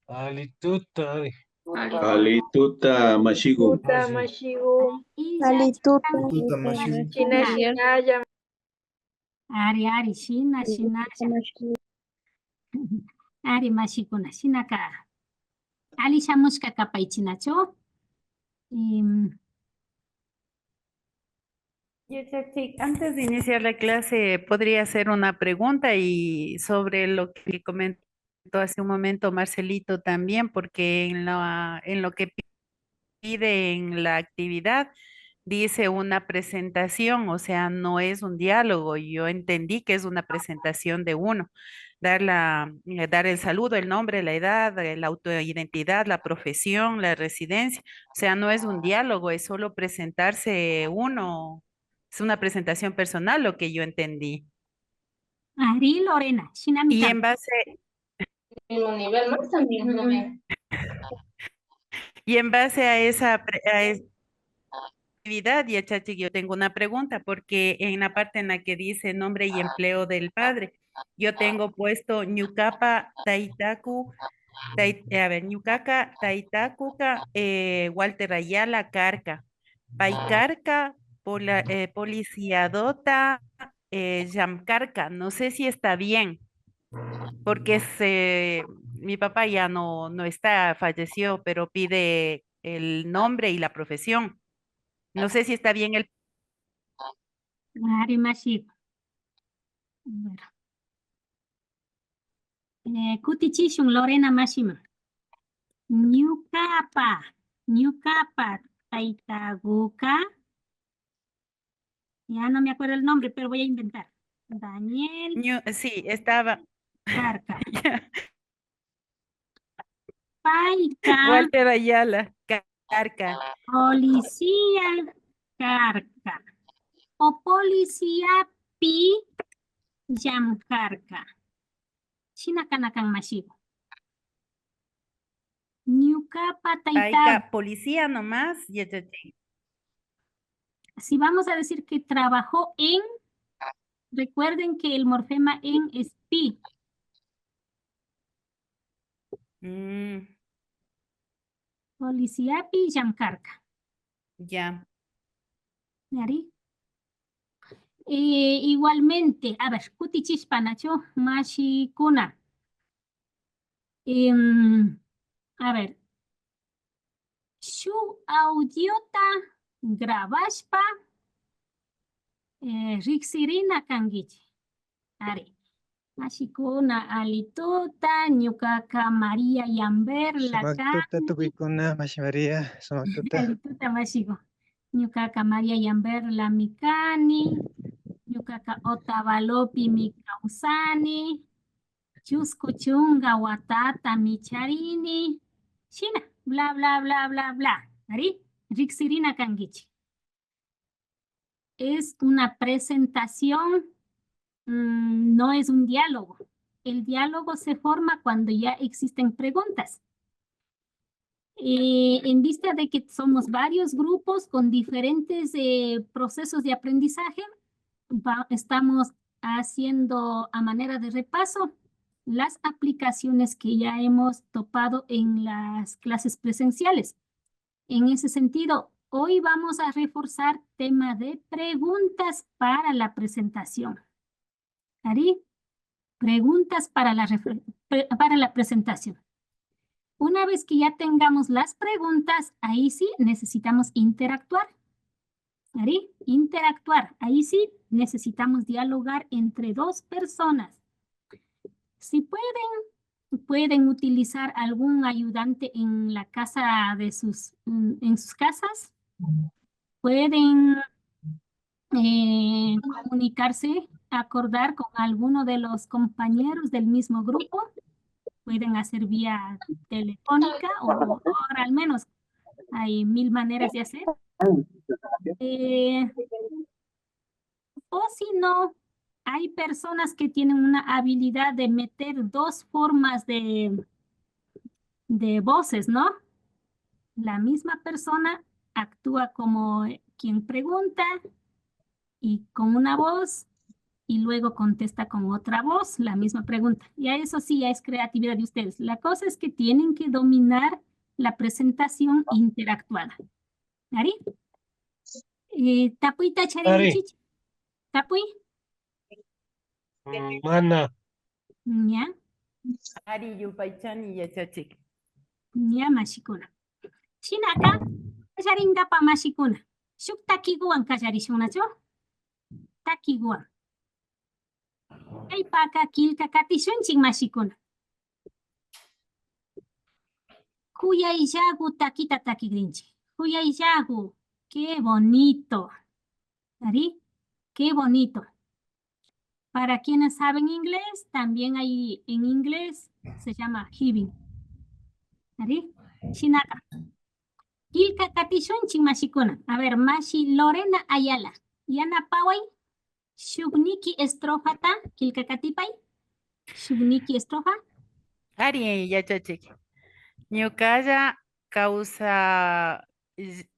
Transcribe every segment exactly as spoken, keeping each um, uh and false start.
Alituta, ari. Alituta, mashiku. Tuta mashiku. Alituta. Tuta mashiku. Shina shinalla. Ari, ari, shina, shinalla. Ari, mashikuna, shinaka. Ali shamushka kapaychinachu. Em, Yachachik, antes de iniciar la clase, podría hacer una pregunta y sobre lo que comentó hace un momento Marcelito también, porque en la, en lo que pide en la actividad dice una presentación, o sea, no es un diálogo. Yo entendí que es una presentación de uno. Dar la, eh, dar el saludo, el nombre, la edad, eh, la autoidentidad, la profesión, la residencia. O sea, no es un diálogo, es solo presentarse uno. Es una presentación personal, lo que yo entendí. Ari, Lorena, shinami Y kan. En base, En un nivel más también, ¿no? y en base a esa, pre- a es- actividad, Yachachik, yo tengo una pregunta, porque en la parte en la que dice nombre y empleo del padre, yo tengo puesto ñukapa taitaku, tai- eh, a ver, ñukaka taitakuka, eh, Walter Ayala Carca, pay karka, pola- eh, policiadota, eh, llamkarka. No sé si está bien, porque se, mi papá ya no, no está, falleció, pero pide el nombre y la profesión. No sé si está bien el... Ari, mashiku. A ver. Eh, kutichishun Lorena mashiman. Ñukapa, ñukapa taitakuka. Ya no me acuerdo el nombre, pero voy a inventar. Daniel Ñu- sí, estaba... Carca. Payka Walter Ayala Carca. Policía Carca. O policiapi llamkarka. Shina kana kan mashiku. Ñukapa taita. Payka policía nomás, Yachachik. Si vamos a decir que trabajó en, recuerden que el morfema en es pi. Mm, Policiapi llamkarka. Ya. Ari. Eh, igualmente, a ver, kutichishpa nachu, mashikuna. Em, a ver, shuk audiota grabashpa, eh, riksirina kankichi. Ari. Mashikuna, alituta, ñukaka María Yamberla kani. Sumaktuta tukuykuna, mashi María, sumaktuta. Alituta, mashiku. Ñukaka María Yamberlami kani. Ñukaka Otavalopimi kawsani. Chusku chunka watatami charini. Shina, bla, bla, bla, bla, bla. Ari, riksirina kankichi. Es una presentación, mm, no es un diálogo. El diálogo se forma cuando ya existen preguntas. Eh, en vista de que somos varios grupos con diferentes, eh, procesos de aprendizaje, va- estamos haciendo a manera de repaso las aplicaciones que ya hemos topado en las clases presenciales. En ese sentido, hoy vamos a reforzar tema de preguntas para la presentación. Ari, preguntas para la, refre- pre- para la presentación. Una vez que ya tengamos las preguntas, ahí sí necesitamos interactuar. Ari, interactuar. Ahí sí necesitamos dialogar entre dos personas. Si pueden, pueden utilizar algún ayudante en la casa de sus, mm, en sus casas. Pueden, eh, comunicarse, acordar con alguno de los compañeros del mismo grupo. Pueden hacer vía telefónica o ahora al menos hay mil maneras de hacer. Eh, o si no, hay personas que tienen una habilidad de meter dos formas de, de voces, ¿no? La misma persona actúa como quien pregunta y con una voz y luego contesta con otra voz la misma pregunta. Ya eso sí, ya es creatividad de ustedes. La cosa es que tienen que dominar la presentación interactuada. ¿Ari? Eh, tapuyta charinchik. Tapuy. Mm, mana. Ña. Ari, yupaychani yachachik. Ña, mashikuna. Shinaka, kallarinkapak mashikuna. Shuk takiguwan kallarishun, nachu? Takiguwan. Kaypaka killka katishunchik, mashikuna. Kuyayllagu takita takigrinchik. Kuyayllagu. Qué bonito. Ari, qué bonito. Para quienes saben inglés, también hay en inglés, se llama giving. Ari, shinaka. Killka katishunchik, mashikuna. A ver, mashi Lorena Ayala. Yanapaway, shukniki estrofata, killka katipay. Shukniki estrofa. Ari, yachachik. Ñukalla kawsa-,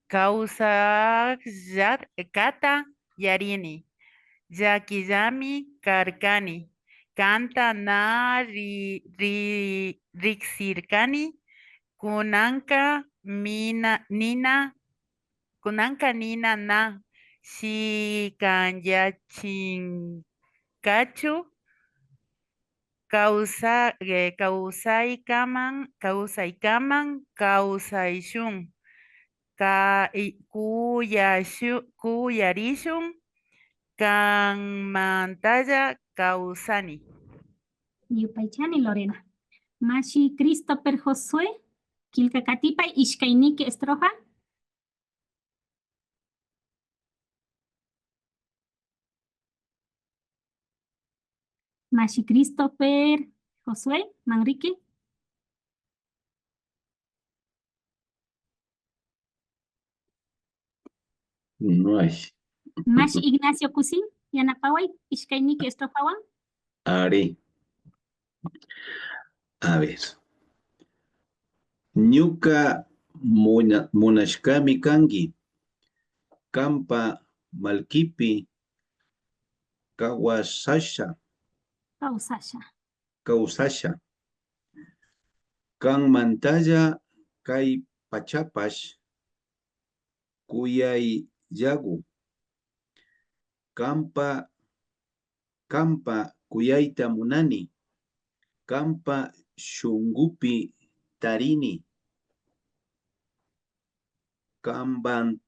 kawsakllata yarini. Llakillami karkani. Kanta na ri-, ri-, riksirkani. Kunanka mina, nina, kunanka nina na shikanyachinkachu. Kawsa-, eh, kawsaykaman, kawsaykaman kawsayshun. Ka-, i-, kuyashu-, kuyarishun, kanmantalla kawsani. Yupaychani, Lorena. Mashi Christopher Josué, killka katipay, ishkayniki estrofa. Mashi Christopher Josué, man riki. No hay. Mashi Ignacio Kusin, yanapaway, ishkayniki estrofawan. Ari. A ver. Ñuka muna-, munashkami kanki. Kanpa mallkipi kawsasha. Kawsasha. Kawsasha. Kanmantalla kay pachapash kuyayllagu. Kanpa, kanpa kuyayta munani. Kanpa shunkupi tarini. Kanpan-,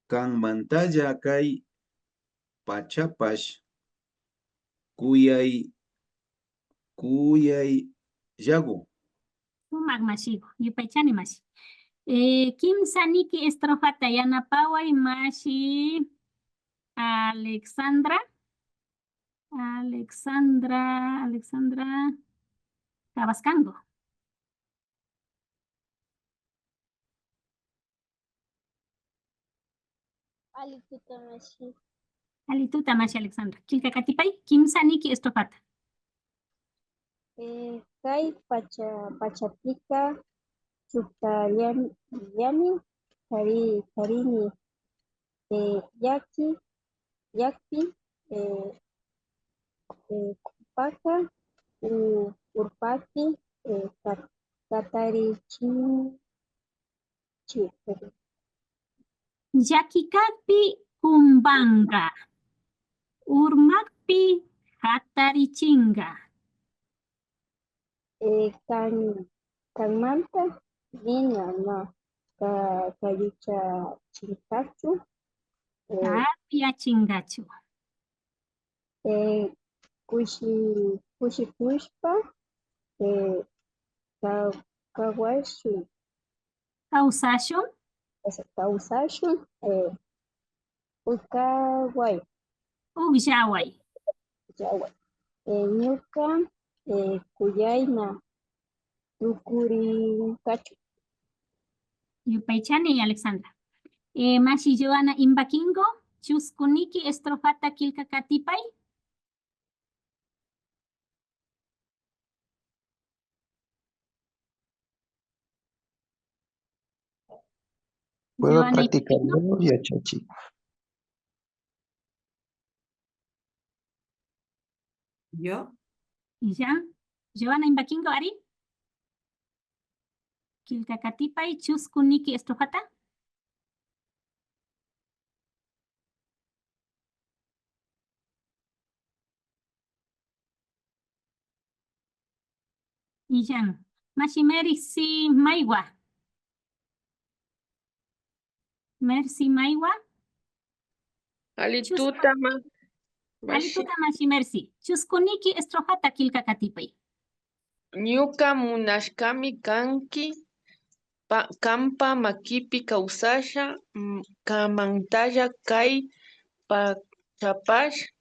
kanmantalla kay pachapash kuyay, kuyayllagu. Sumak mashiku, yupaychani mashi. Eh, kimsa niki estrofata yanapaway mashi Alexandra. Alexandra, Alexandra Cabascango. Alli tuta mashi. Alli tuta mashi Alexandra. Killka katipay, kimsa niki estrofata. Eh, kay pacha, pachapika chuktallami, llami tari, tarini. Eh, llaki, llakpi, eh, eh, kurpaka, u-, urpapi, eh, kat-, katarichin-, chi-, perdón. Llaki kakpi kumbanka, urmakpi katarichinka. Eh, kan, kanmanta nina na ka-, kayuchachinkachu. Eh, kapiachinkachu. Eh, kushi, kushikushpa, eh, ka-, kawashun. Kawsashun. Eso, kawsashun, eh, ukaway. Ukllaway. Ukllaway. Eh, ñuka, eh, kuyayna tukurinkachu. Yupaychani, Alexandra. Eh, mashi Joana Imbaquingo, chuskuniki estrofata killka katipay. Puedo practicarlo, yachachik. Yo. Illan. Joana Imbaquingo, ari. Killkakatipay, chuskuniki estrofata. Illan. Mashi Mercy Maywa. Mercy Maywa. Alli tuta, ma-, alli tuta, mashi Mercy. Chuskuniki estrofata killkakatipay. Ñuka munashkami kanki, pa-, kanpa makipi kawsasha, mm, kanmantalla kay pachapash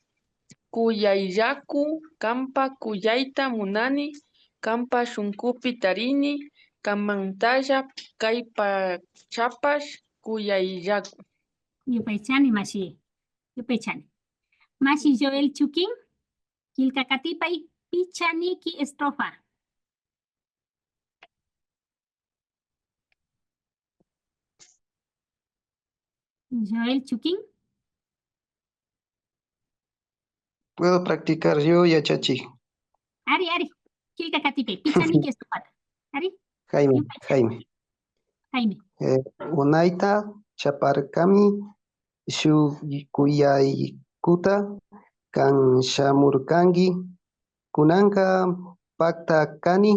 kuyayllaku, kanpa kuyayta munani, kanpa shunkupi tarini, kanmantalla kay pachapash kuyayllaku. Yupaychani, mashi. Yupaychani. Mashi Joel Chuquín, killkakatipay, picha niki estrofa. Joel Chuquín. Puedo practicar yo, yachachik. Ari, ari. Killkakatipay, picha niki estrofata. Ari. Jaime, yupaychani. Jaime. Jaime. Eh, unayta chaparkami shuk kuyaykuta kan shamurkanki. Kunanka pakta kani,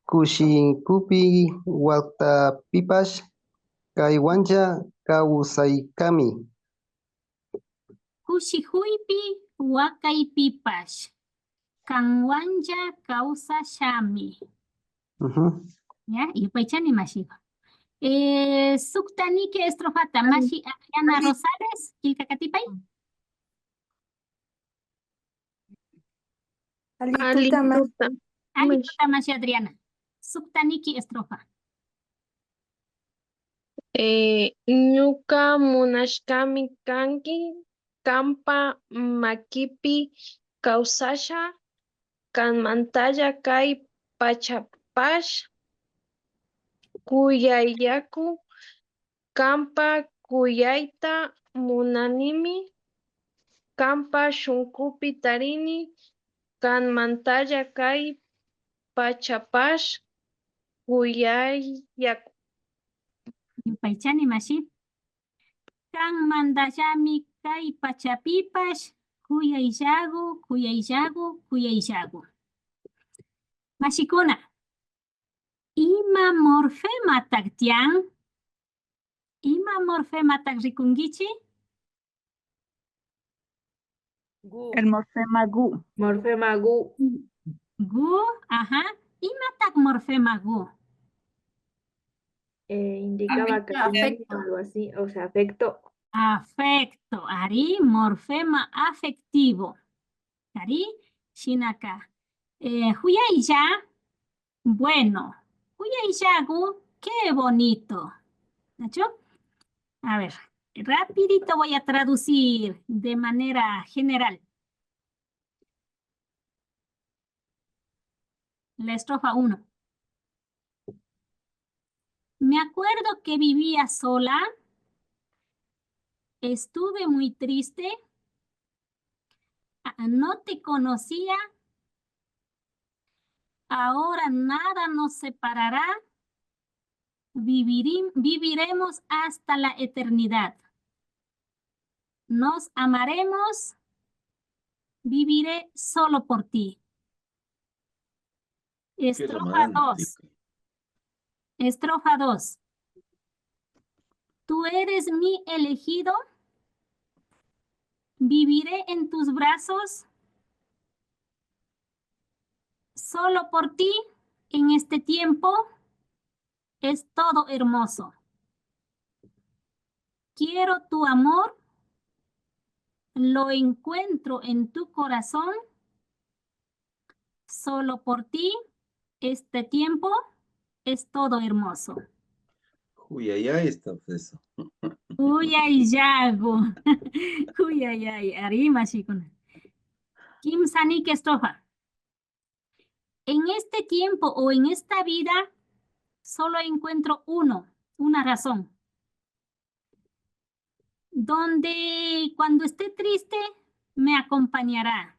kushikupi waktapipash kaywanlla kawsaykami. Kushikuypi wakaypipash kanwanlla kawsashami. Ujú. Ya, yupaychani mashiku. Eh, sukta niki estrofata, mashi Adriana Rosales, killkakatipay. Alli tuta, ma-, alli tuta, mashi Adriana. Sukta niki estrofa. Eh, ñuka munashkami kanki, kanpa makipi kawsasha, kanmantalla kay pachapash kuyayllaku, kanpa kuyayta munanimi, kanpa shunkupi tarini, kanmantalla kay pachapash kuyayllaku. Yupaychani mashi. Kanmantallami kay pachapipash kuyayllagu, kuyayllagu, kuyayllagu. Mashikuna, ima morfematak tiyan? Ima morfematak rikunkichi? Gu. El morfema gu. Morfema gu. Gu, ajá. Imatak morfema gu? Eh, indica afecto, vacaciones, afecto, o algo así, o sea, afecto. Afecto, ari, morfema afectivo. Ari, shinaka. Eh, juyaylla, bueno, juyayllagu, qué bonito. ¿Nachu? A ver, rapidito voy a traducir de manera general. La estrofa uno. Me acuerdo que vivía sola, estuve muy triste, ah, no te conocía, ahora nada nos separará, viviri-, viviremos hasta la eternidad. Nos amaremos, viviré solo por ti. Qué romántico. Estrofa dos. Estrofa dos. Tú eres mi elegido, viviré en tus brazos, solo por ti en este tiempo es todo hermoso. Quiero tu amor, lo encuentro en tu corazón, solo por ti este tiempo es todo hermoso. Juyayay, está eso. Juyayllagu. Juyayay, ari mashikuna. Kimsa niki estrofa. En este tiempo o en esta vida solo encuentro uno, una razón. Donde cuando esté triste me acompañará.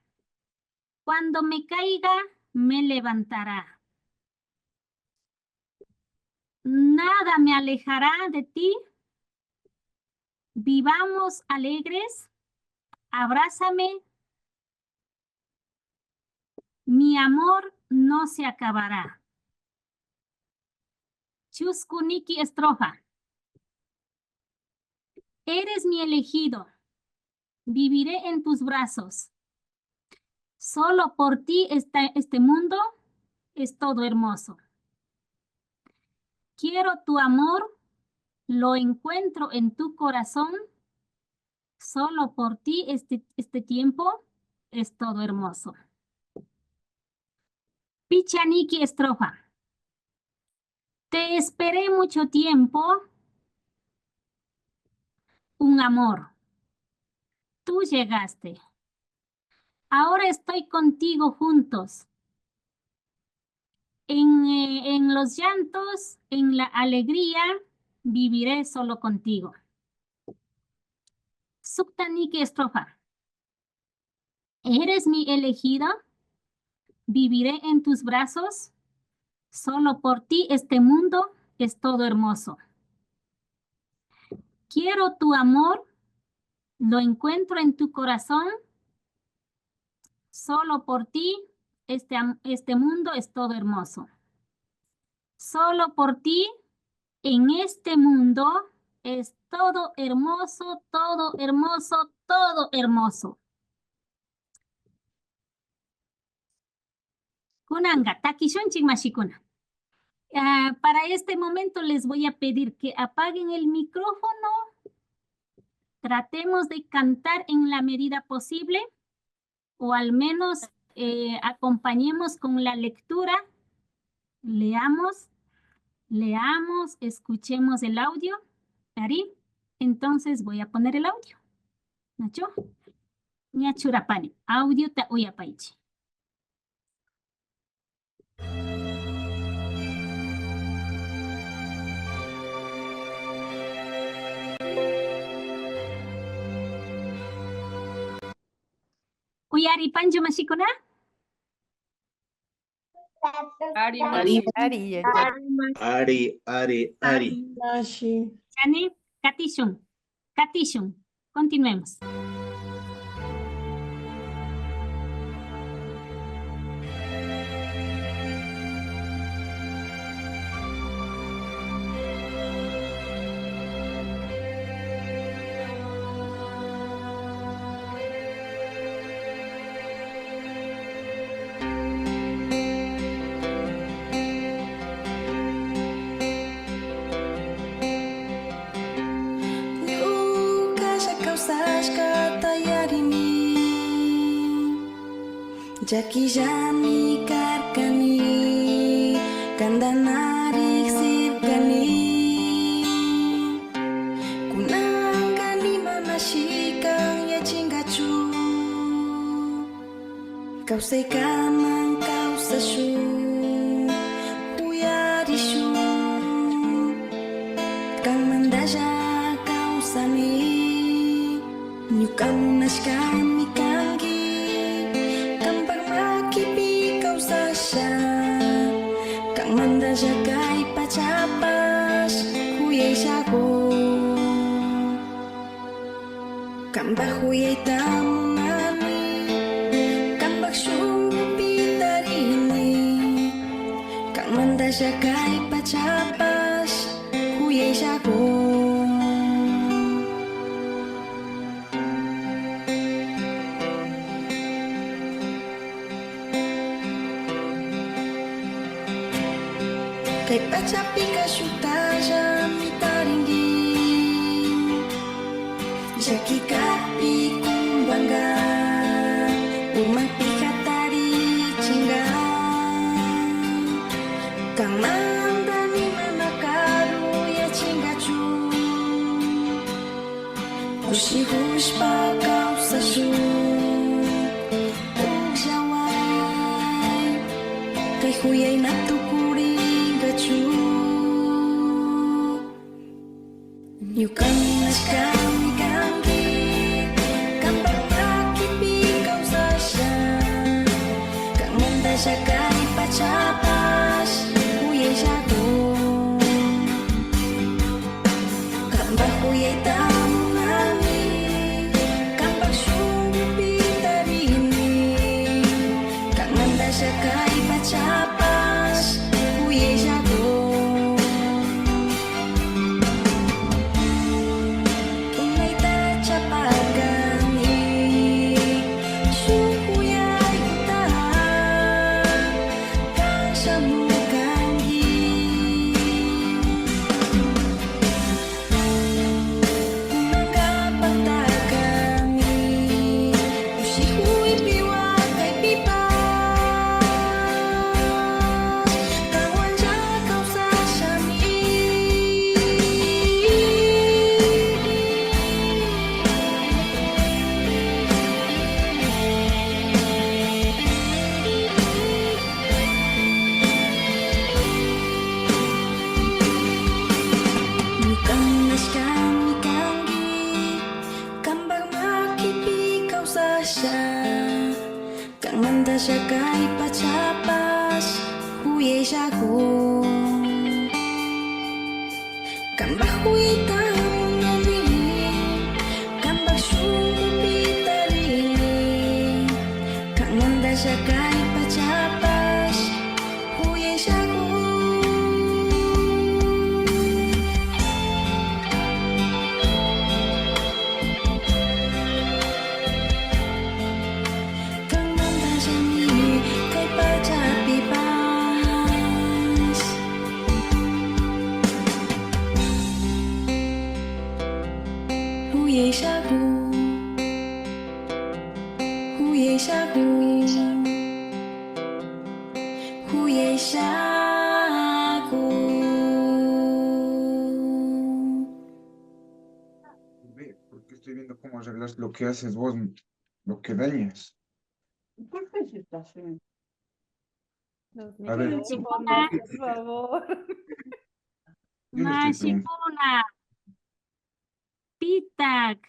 Cuando me caiga, me levantará. Nada me alejará de ti. Vivamos alegres. Abrázame. Mi amor no se acabará. Chusku niki estrofa. Eres mi elegido. Viviré en tus brazos. Solo por ti está este mundo, es todo hermoso. Quiero tu amor, lo encuentro en tu corazón. Solo por ti este, este tiempo es todo hermoso. Picha niki estrofa. Te esperé mucho tiempo, un amor. Tú llegaste. Ahora estoy contigo juntos. En, eh, en los llantos, en la alegría, viviré solo contigo. Sukta niki estrofa. Eres mi elegido, viviré en tus brazos, solo por ti este mundo es todo hermoso. Quiero tu amor, lo encuentro en tu corazón, solo por ti este, am- este mundo es todo hermoso. Solo por ti en este mundo es todo hermoso, todo hermoso, todo hermoso. Kunanka takishunchik mashikuna. Ah, para este momento les voy a pedir que apaguen el micrófono. Tratemos de cantar en la medida posible o al menos, eh, acompañemos con la lectura. Leamos, leamos, escuchemos el audio. Ari, entonces voy a poner el audio. Nachu? Ña churapani. Audiota uyapaychi. Uyaripanchu mashikuna? Ari, mashi. Ari, yachay. Ari, ari, ari. Ari, mashi. Chani, katishun, katishun. Continuemos. Ñukalla kawsashkata yarini, llakillami karkani, kanta na riksirkani. Kunanka nima mashi kan yachinkachu. Kawsaykaman kawsashun, uyarishun. Kanmantalla kawsani, ñuka munashkami kanki. Kanpak makipi kawsasha, kanmantalla kay pachapash kuyayllakun. Kanpak kuyayta munani, kanpak shunkupi tarini, kanmantalla kay pachapash kuyayllakun. Kay pachapika shuktallami tarinki. Llaki kakpi kumpanka urmakpi hatarichinka. Kanmanta nima na karuyachinkachu. Kushikushpa kawsashun, ukllaway, kay kuyay na tukurinkachu. Ñuka munashkami kanki, kanpak makipi kawsasha. Kanpak kuyayta munani, kanpak shunkupi tarini, kanmantalla kay pachapash kuyayllakun. Kanmantallami kay pachapipash kuyayllakun, kuyayllakun, kuyayllakun. Ve, porque estoy viendo cómo arreglas lo que haces vos, lo que dañas. ¿Por qué se está haciendo? A ver. Mashikuna, por favor. Yo le estoy preguntando. Mashikuna. Pitak.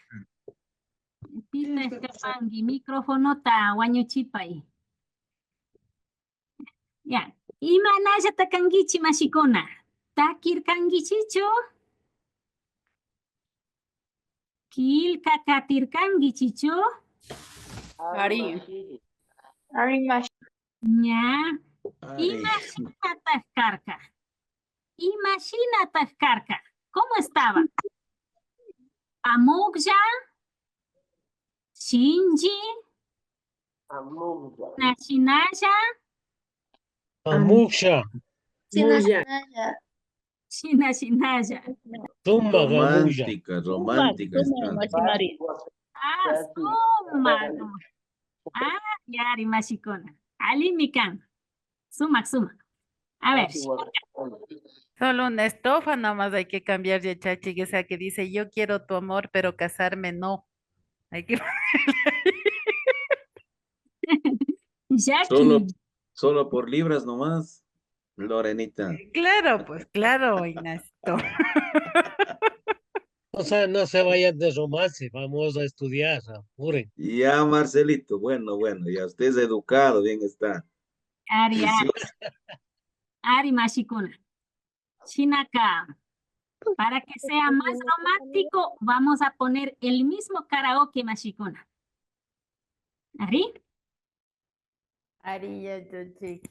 Pitak kapanki, microfonota wañuchipay. Ya. Imanallata kankichi, mashikuna? Takirkankichichu? Killka katirkankichichu? Ari. Ari, mashi. Ña. Ari. Imashinatak karka? Imashinatak karka? ¿Cómo estaba? Pamuklla, shinlli, shinashinalla. Pamuklla. Shinashinalla. Shinashinalla. Sumak pamuklla. Romántica, romántica está. Ah, sumak. Ah, yari, mashikuna. Allimi kan. Sumak, sumak. A ver. Solo una estrofa nomás hay que cambiar, yachachik, esa que dice: "Yo quiero tu amor, pero casarme no". Hay que ponerle ahí. Jackie. Solo, solo por libras nomás, Lorenita. Claro, pues claro, Ignacio. O sea, no se vayan de romance, vamos a estudiar, apuren. Ya, Marcelito, bueno, bueno, ya usted es educado, bien está. Ari, ari. Juicioso. Ari, mashikuna. Shinaka, para que sea más romántico, vamos a poner el mismo karaoke, mashikuna. Ari? Ari, yachachik.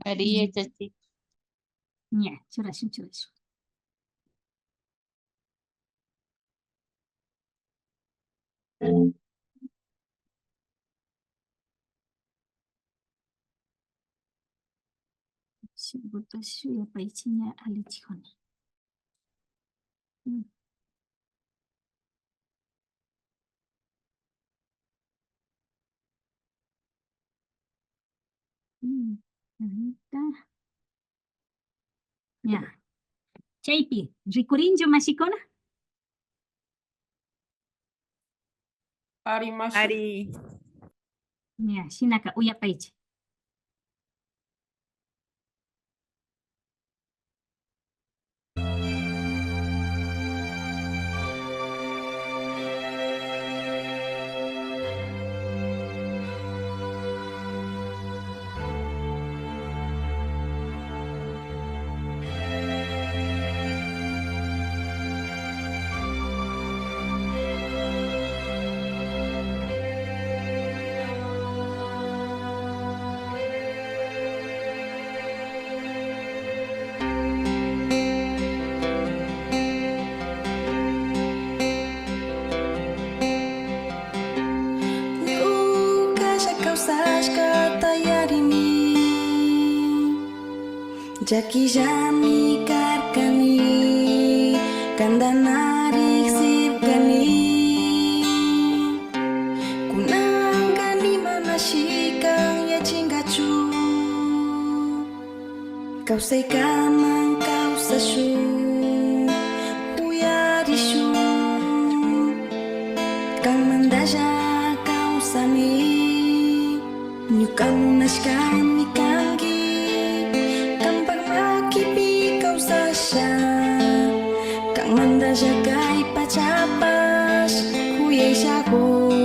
Ari, yachachik. Ña, churashun, churashun. Shuktash yupaychik ña allichikuni. Mm. Mm, ahí está. Ña. Chaypi, rikurinchu, mashikuna? Ari, mashi. Ari. Ña, shinaka, uyapaychik. Ñukalla kawsashkata yarini, llakillami karkani, kanta na riksirkani. Kunanka nimanashi kan yachinkachu. Kawsaykaman kawsashun, uyarishun. Kanmantalla kawsani, ñuka munashkami kanki. Kanpak makipi kawsasha, kanmantalla kay pachapash kuyayllakun.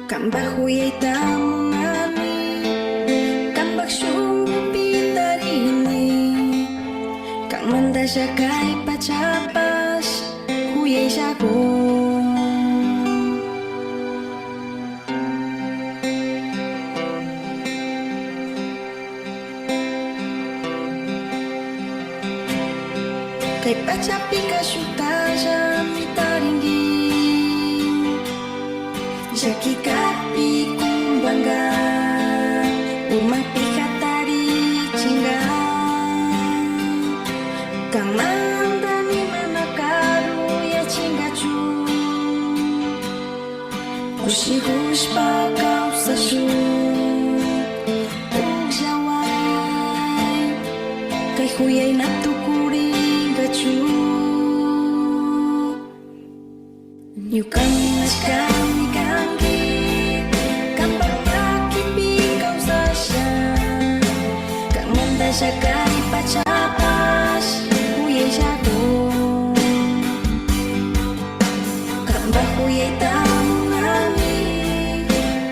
Kanpak kuyayta munani, kanpak shunkupi tarini, Tasha kay pachapash kuyayllaku. Kay pachapika shuktallami tarinki. Llaki kakpi kumbanka, urmakpi hatarichinka. Kanmanta ni mana karuyachinkachu. Kushikushpa kawsashun ukllaway, kay kuyay na tukurinkachu. Ñukami nashkami kanki, kanpak makipi kawsasha. Kanmantalla kay pachapash kuyayllaku. Kanpak kuyayta munani,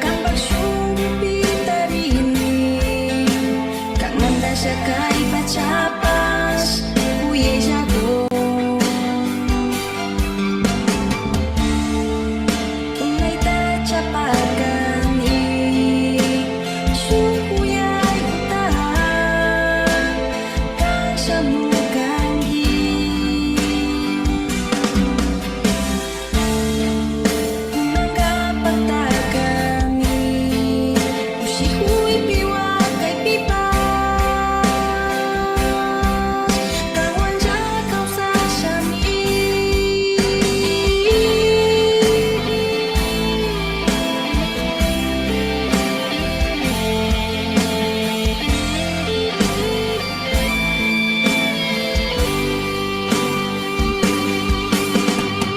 kanpak shunkupi tarini. Kanmantalla kay pachapash kuyayllaku. Unayta chaparkani shuk kuyaykuta, kan shamurkanki. Kunanka paktarkani kushikuypi wakaypipash, kanwanlla kawsashami.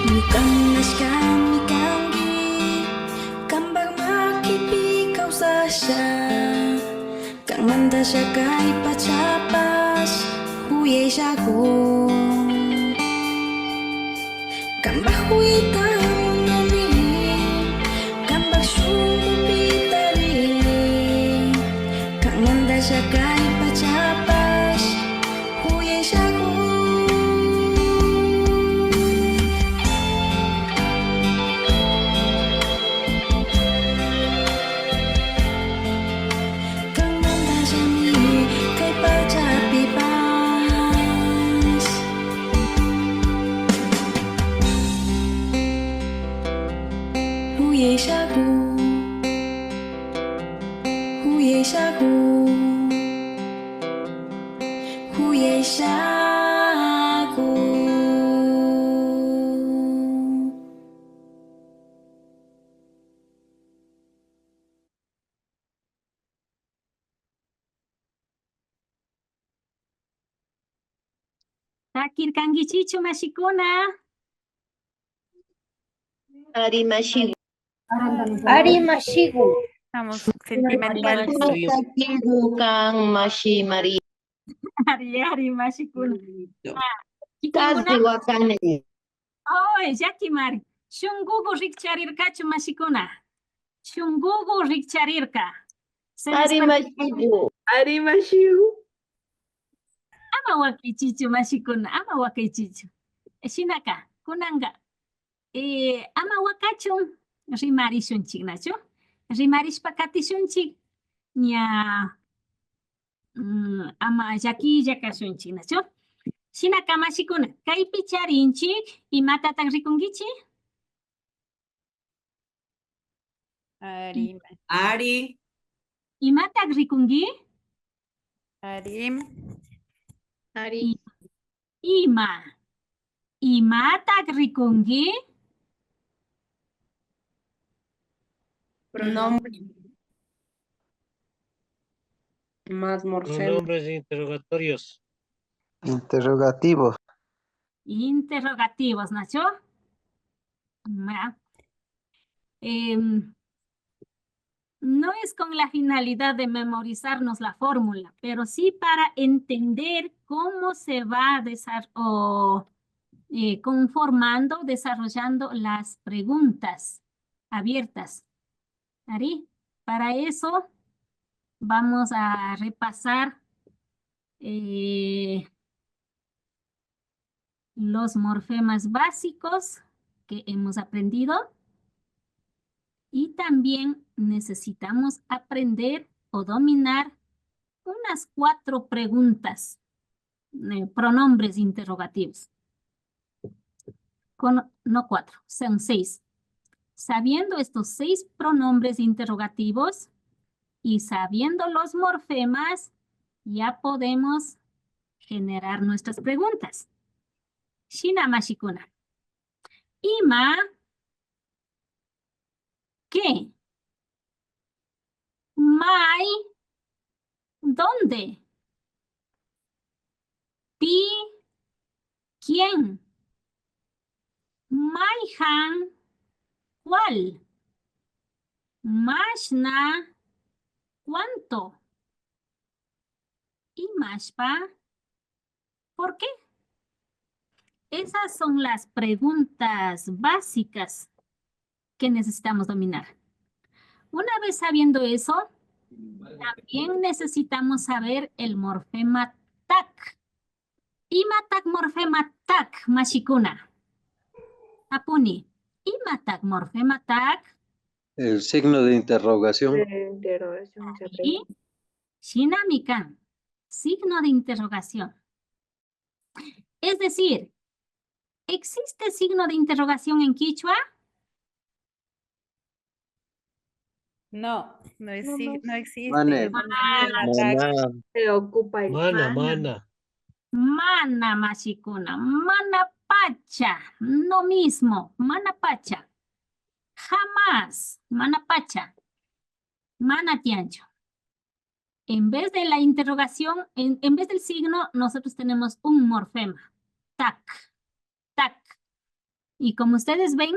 Ñuka munashkami kanki, kanpak makipi kawsasha. Kanmantalla kay pachapash kuyayllaku. Kanpak kuyayta munani, kanpak shunkupi tarini. Kanmantalla kay pachapash kuyayllaku. Kanmantallami kay pachapipash kuyayllaku, kuyayllaku, kuyayllaku. Takirkankichichu, mashikuna? Ari, mashigu. Ari, mashigu. Estamos sentimental. Ari, mashigu kan, mashi María. Ari, ari, mashikuna. Listo. Ah, kikinkuna. Casi wakani. Oy, llakimari. Shunkuku rikcharirkachu, mashikuna? Shunkuku rikcharirka. Se Ari, despertó. Mashigu. Ari, mashigu. Ama wakaychichu, mashikuna, ama wakaychichu. Shinaka, kunanka, eh, ama wakachun, rimarishunchik, nachu? Rimarishpa katishunchik, ña, mm, ama llakilla kashunchik, nachu? Shinaka, mashikuna, kaypi charinchik, imatatak rikunkichik? Ari. Ari. Imatak rikunki? Ari. Ari. I-, ima. Imatak rikunki? Pronombre. Más morfema. Pronombres interrogatorios. Interrogativos. Interrogativos, nachu? Ma. Em, no es con la finalidad de memorizarnos la fórmula, pero sí para entender cómo se va desar-, o, eh, conformando, desarrollando las preguntas abiertas. Ari, para eso vamos a repasar, eh, los morfemas básicos que hemos aprendido y también necesitamos aprender o dominar unas cuatro preguntas, eh, pronombres interrogativos. Con, no cuatro, son seis. Sabiendo estos seis pronombres interrogativos y sabiendo los morfemas, ya podemos generar nuestras preguntas. Shina mashikuna. Ima, ¿qué? May, ¿dónde? Pi, ¿quién? Mayjan, ¿cuál? Mashna, ¿cuánto? Imashpa, ¿por qué? Esas son las preguntas básicas que necesitamos dominar. Una vez sabiendo eso, también necesitamos saber el morfema tak. ¿Imatak morfema tak, mashikuna? Tapuni, ¿imatak morfema tak? El signo de interrogación. De interrogación, se Ahí, shinami kan, signo de interrogación. Es decir, ¿existe signo de interrogación en quichua? No, no, exi- no existe. Mane. No existe. Mana. Preocupa el Mana, mana. mana. Mana, mashikuna, mana pacha, no mismo, mana pacha. Jamás, mana pacha. Mana tianchu. En vez de la interrogación, en, en vez del signo, nosotros tenemos un morfema. Tak, tak. Y como ustedes ven,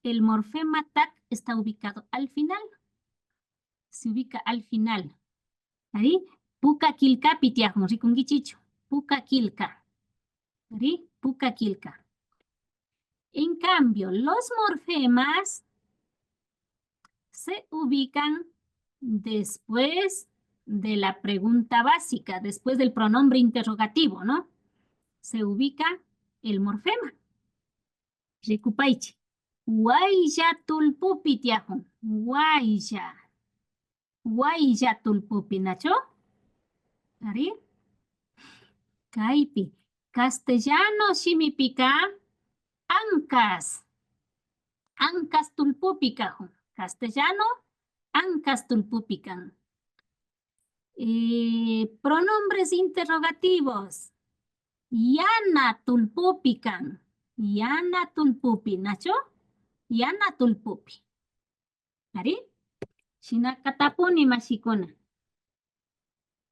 el morfema tak está ubicado al final. Se ubica al final. Ari, puka killkapi tiyakun, rikunkichichu. Puka killka. Ari, puka killka. En cambio, los morfemas se ubican después de la pregunta básica, después del pronombre interrogativo, ¿no? Se ubica el morfema. Rikupaychi. Waylla tullpupi tiyakun. Waylla. Waylla tullpupi, nachu? Ari. Kaypi. Castellano shimipika ancas. Ancas tullpupi kajun. Castellano, ancas tullpupi kan. Eh, pronombres interrogativos. Yana tullpupi kan. Yana tullpupi, nachu? Yana tullpupi. Ari? Shinaka tapuni, mashikuna.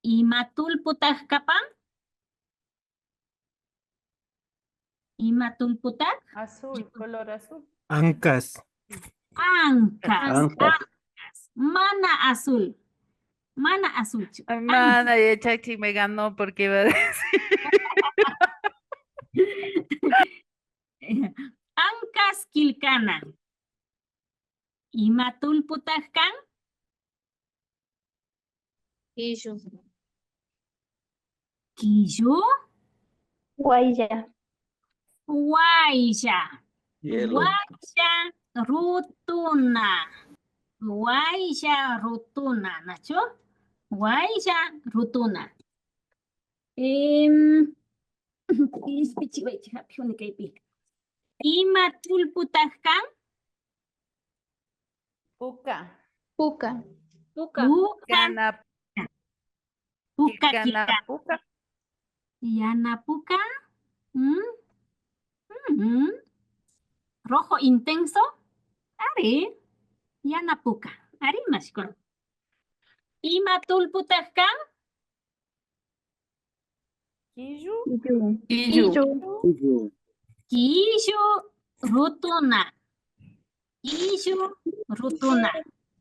Ima tullputak kapan? Ima tullputak? Azul, color azul. Ancas. Ancas. Ancas. Ancas. Mana azul. Mana azulchu. Ay, mana, ya Chachi me ganó porque iba a decir. Ancas killkana. Ima tullputak kan? Killu. Killu. Waylla. Waylla. Hielo. Waylla rutuna. Waylla rutuna, nachu? Waylla rutuna. Em, ishpichiwaychi, hapijuni kaypi. Ima tullputak kan? Puka. Puka. Puka. Puka. Yana, Puka, yana killka. Puka. Yana puka. Mm. Mm. Rojo intenso. Ari. Yana puka. Ari, mashkuna. Ima tullputak kan? Killu. Killu. Killu. Killu. Killu rutuna. Killu rutuna.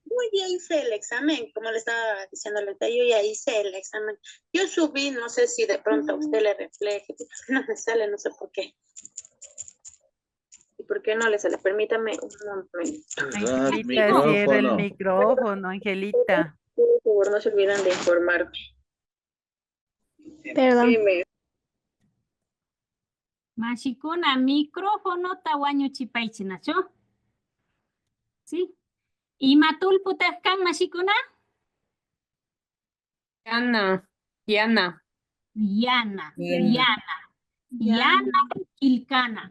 Yo ya hice el examen, como le estaba diciendo ahorita, yo ya hice el examen. Yo subí, no sé si de pronto a usted le refleje, no me sale, no sé por qué. ¿Y por qué no le sale? Permítame un momento. Cerrar el Angelita, cierra el micrófono. Micrófono, Angelita. Por favor, no se olviden de informarme. Perdón. Sí, me- Mashikuna, micrófonota wañuchipaychi, nachu? ¿Sí? ¿Ima tullputak kan, mashikuna? Yana, yana. Yana, yana. Yana. Yana killkana.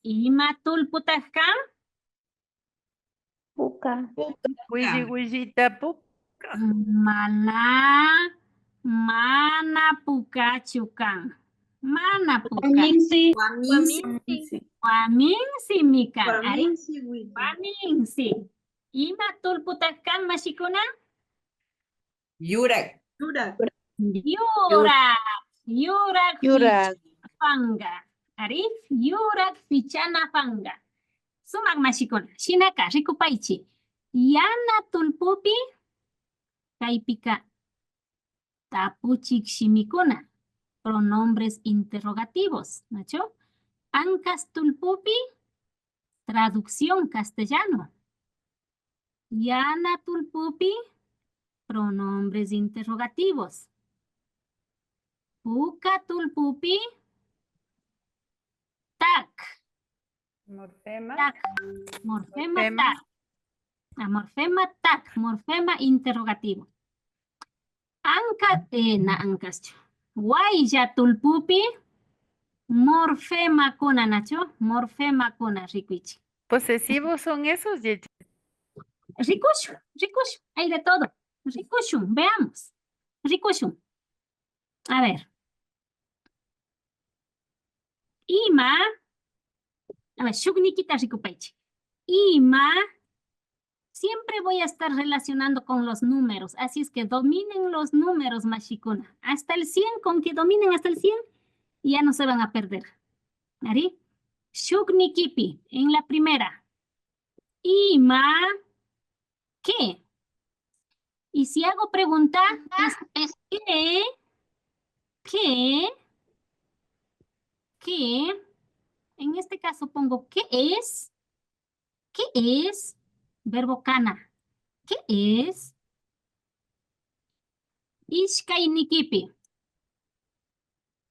¿Ima tullputak kan? Puka. Willi, willita puka. Mana, mana pukachu kan. Mana puka. Waminsi. Waminsi. Waminsi. Waminsi mi kan. Ari. Waminsi, wi. Waminsi. ¿Ima tullputak kan, mashikuna? Yurak. Yurak. Yurak. Yurak. Yurak. Yurak. Fichana panka. Ari, yurak fichana panka. Sumak, mashikuna. Shinaka, rikupaychi. Yana tullpupi, kaypika tapuchik shimikuna, pronombres interrogativos, nachu? Ankas tullpupi, traducción castellano. Yana tullpupi, pronombres interrogativos. Puka tullpupi, tak. Morfema. Tak. Morfema. Morfema. Tak. Ah, morfema tak, morfema interrogativo. Anka, eh, na ankaschu. Waylla tullpupi morfemakuna, nachu? Morfemakuna rikuychi. Posesivos son esos, yacha. Rikushun, rikushun, hay de todo. Rikushun, veamos. Rikushun. A ver. Ima. A ver, shuknikita rikupaychi. Ima. Siempre voy a estar relacionando con los números, así es que dominen los números, mashikuna. Hasta el cien, con que dominen hasta el cien, ya no se van a perder. Ari? Shuknikipi, en la primera. Ima, ¿qué? Y si hago pregunta, es ¿qué? ¿Qué? ¿Qué? En este caso pongo ¿qué es? ¿Qué es? Verbo kana. ¿Qué es? Ishkaynikipi.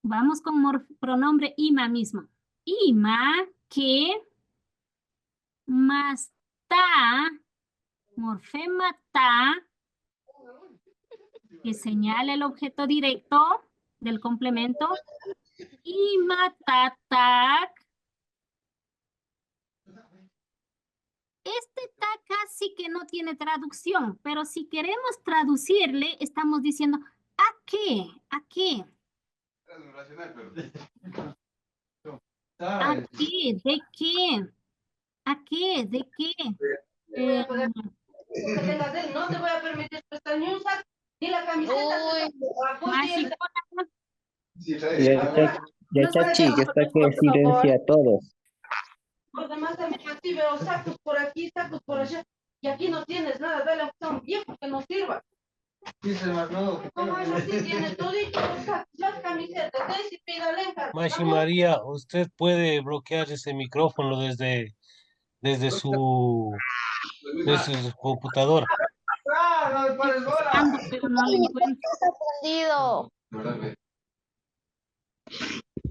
Vamos con mor-, pronombre ima mismo. Ima, ¿qué? Más ta, morfema ta, que señala el objeto directo del complemento. Imatatak. Este ta casi que no tiene traducción, pero si queremos traducirle, estamos diciendo, ¿a qué? ¿A qué? ¿A qué? ¿De qué? ¿A qué? ¿De qué? Eh, No te voy a permitir prestar ni un saco, ni la camiseta. Uy. Mashikuna. Ya, ya, ya, chachi, que está que silencia a todos. Porque más también así veo sacos por aquí, sacos por allá. Y aquí no tienes nada, dale aunque sea un viejo que nos sirva. ¿Cómo es así? Tiene todito los sacos, las camisetas, ese pida el encargo. Mashi María, usted puede bloquear ese micrófono desde, desde su, desde su computadora. Buscando, pero no le encuentro. Está escondido.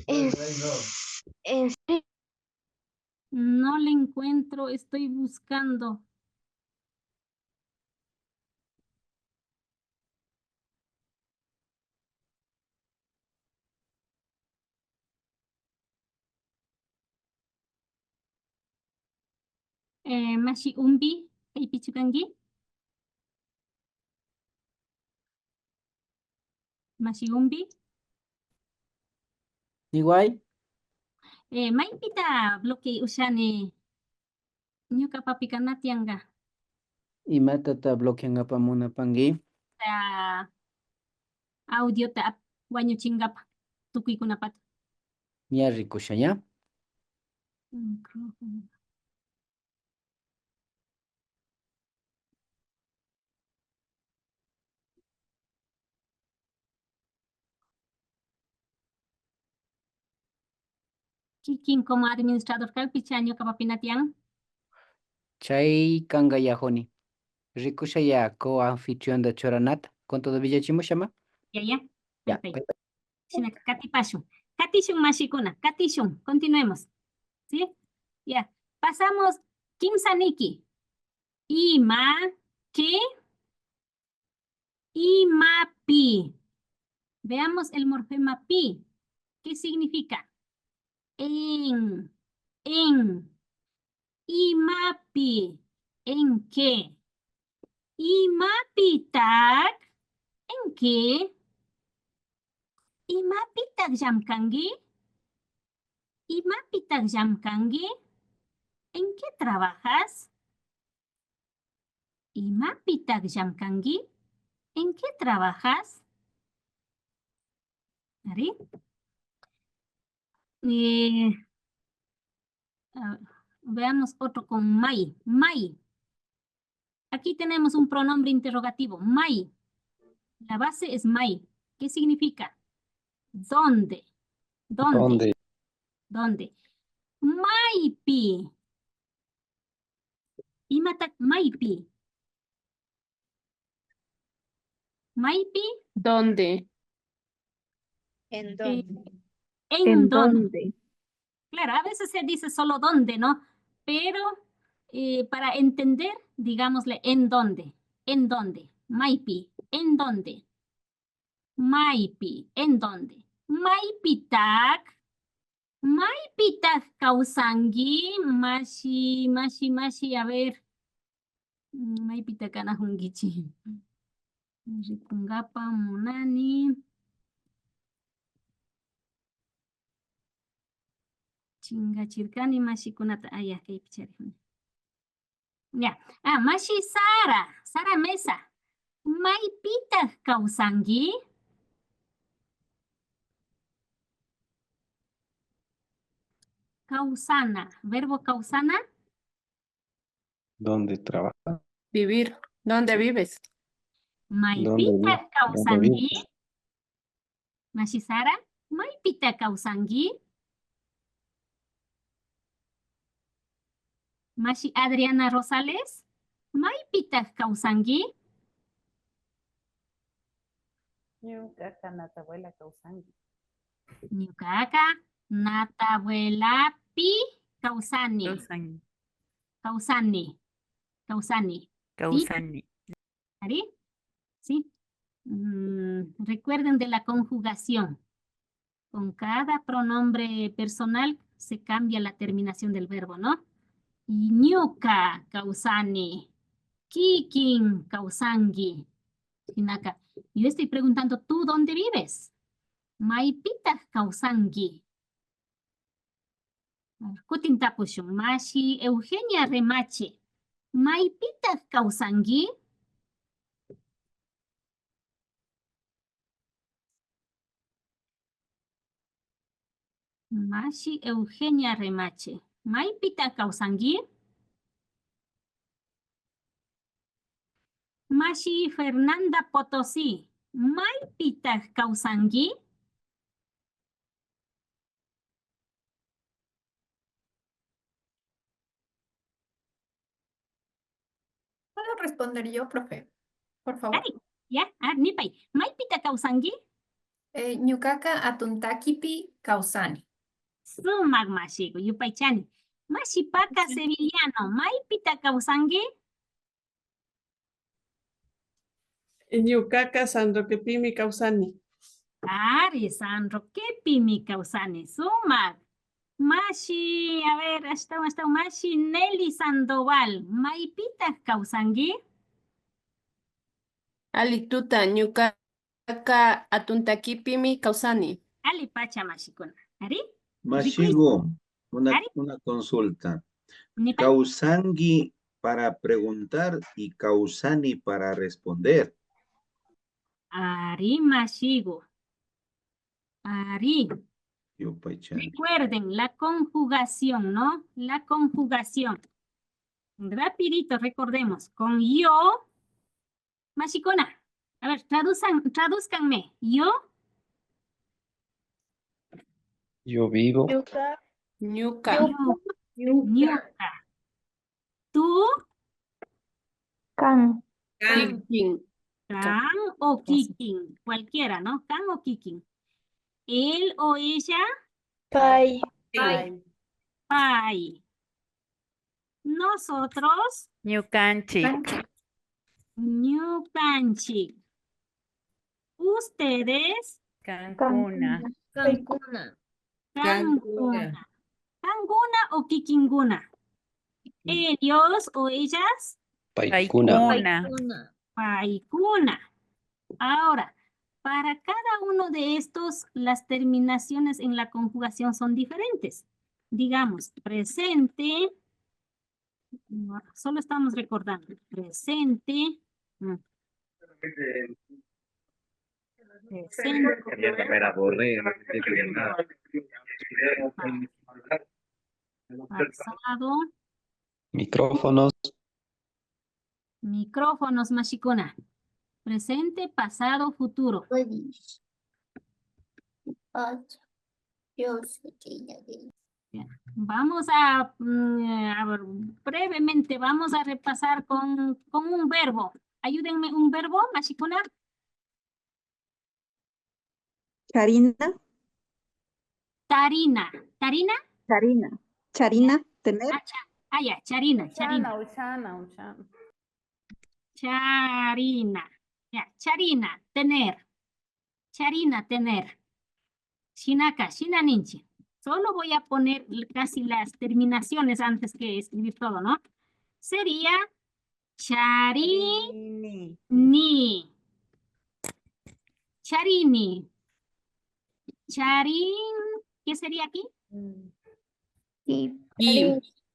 En, en serio. No le encuentro, estoy buscando. Eh, mashi Umbi, kaypichu kanki? Mashi Umbi. Niway. Eh, maypita bloqueay ushani ñukapapika na tiyanka. Imatata bloqueankapa munapanki? Ta audiota ap-, wañuchinkapa tukuykunapata. Ña rikusha, ña. Micrófono. Kikin como administrador kakpicha ñukapapina tiyan. Chay kanka yahuni. Rikushaya co-anfitriónta churanata. Con todo villachimushama. Ya, ya. Ya, perfecto. Shinaka katipashun. Katishun mashikuna, katishun. Continuemos. ¿Sí? Ya. Pasamos kimsa niki. Ima, ¿qué? Imapi. Veamos el morfema pi. ¿Qué significa? En, en. Imapi, ¿en qué? Imapitak, ¿en qué? Imapitak llamkanki? Imapitak llamkanki? ¿En qué trabajas? Imapitak llamkanki? ¿En qué trabajas? Ari. Eh, ah, veamos otro con may. May. Aquí tenemos un pronombre interrogativo. May. La base es may. ¿Qué significa? ¿Dónde? ¿Dónde? ¿Dónde? ¿Dónde? Maypi. Imatak maypi. Maypi. ¿Dónde? ¿En eh, dónde? ¿En dónde? Claro, a veces se dice solo dónde, ¿no? Pero eh, para entender, digámosle en dónde. ¿En dónde? Maypi. ¿En dónde? Maypi. ¿En dónde? Maypitak. Maypitak kawsanki? Mashi, mashi, mashi, a ver. Mm, maypita kanajunkichik? Rikunkapa munani. Chingachirkani mashikunata. Aya, kaypi charijuni. Ya. Ah, mashi Sara, Sara Mesa. Maypitak kawsanki? Kawsana, verbo kawsana. ¿Dónde trabaja? Vivir. ¿Dónde vives? ¿Dónde vives? Maypitak kawsanki? Mashi Sara, maypitak kawsanki? Mashi Adriana Rosales, maypitak kawsanki? Ñukaka Natabuela kawsani. Ñukaka Natabuelapi kawsani. Kawsani. Kawsani. Kawsani. ¿Sí? Kawsani. Ari? ¿Sí? Mm, recuerden de la conjugación. Con cada pronombre personal se cambia la terminación del verbo, ¿no? Ñuka kawsani, kikin kawsanki. Shinaka, yo estoy preguntando, ¿tú dónde vives? ¿Maypitak kawsanki? A ver, kutin tapushun. Mashi Eugenia Remache, ¿maypitak kawsanki? Mashi Eugenia Remache, ¿maypitak kawsanki? Mashi Fernanda Potosí, ¿maypitak kawsanki? ¿Puedo responder yo, profe? Por favor. Ari, ya, a, nipay. ¿Maypitak kawsanki? Eh, ñukaka Atuntakipi kawsani. Sumak mashiku, yupaychani. Mashi Paca Sevillano, ¿maypitak kawsanki? Ñukaka San Roquepimi kawsani. Ari, San Roquepimi kawsani. Sumak. Mashi, a ver, ashtawan, ashtawan. Mashi Nelly Sandoval, ¿maypitak kawsanki? Alli tuta, ñukaka Atuntakipimi kawsani. Alli pacha mashikuna. Ari? Mashigu, una, ari, una consulta. Nipay. Kawsanki para preguntar y kawsani para responder. Ari, mashigu. Ari. Yupaychani. Recuerden la conjugación, ¿no? La conjugación. Rapidito, recordemos. Con yo, mashikuna. A ver, traduzcan, traduzcanme. Yo. Yo vivo. Ñuka. Ñuka. Ñuka. Tú. Kan. Kan. Kikin. Kan o kikin. Cualquiera, ¿no? Kan o kikin. Él o ella. Pay. Pay. Nosotros. Ñukanchik. Ñukanchik. Ustedes. Kankuna. Kankuna. Kankuna. Kankuna o kikinkuna. Ellos o ellas. Paykuna. Paykuna. Kankuna. Paykuna. Ahora, para cada uno de estos, las terminaciones en la conjugación son diferentes. Digamos, presente. Solo estamos recordando. Presente. Mm. Presente. Pasado. Micrófonos. Micrófonos, mashikuna. Presente, pasado, futuro. Vamos a, mm, a ver, brevemente, vamos a repasar con, con un verbo. Ayúdenme, un verbo, mashikuna. Charina. Tarina. ¿Tarina? Charina. Charina, tener. Ah, cha- ah, ya, charina, charina. Uchana, uchana, uchana. Charina. Ya, charina, tener. Charina, tener. Shinaka, shina ninchi. Solo voy a poner l- casi las terminaciones antes que escribir todo, ¿no? Sería charini. Charini. Charini. Charin. ¿Qué sería aquí? Y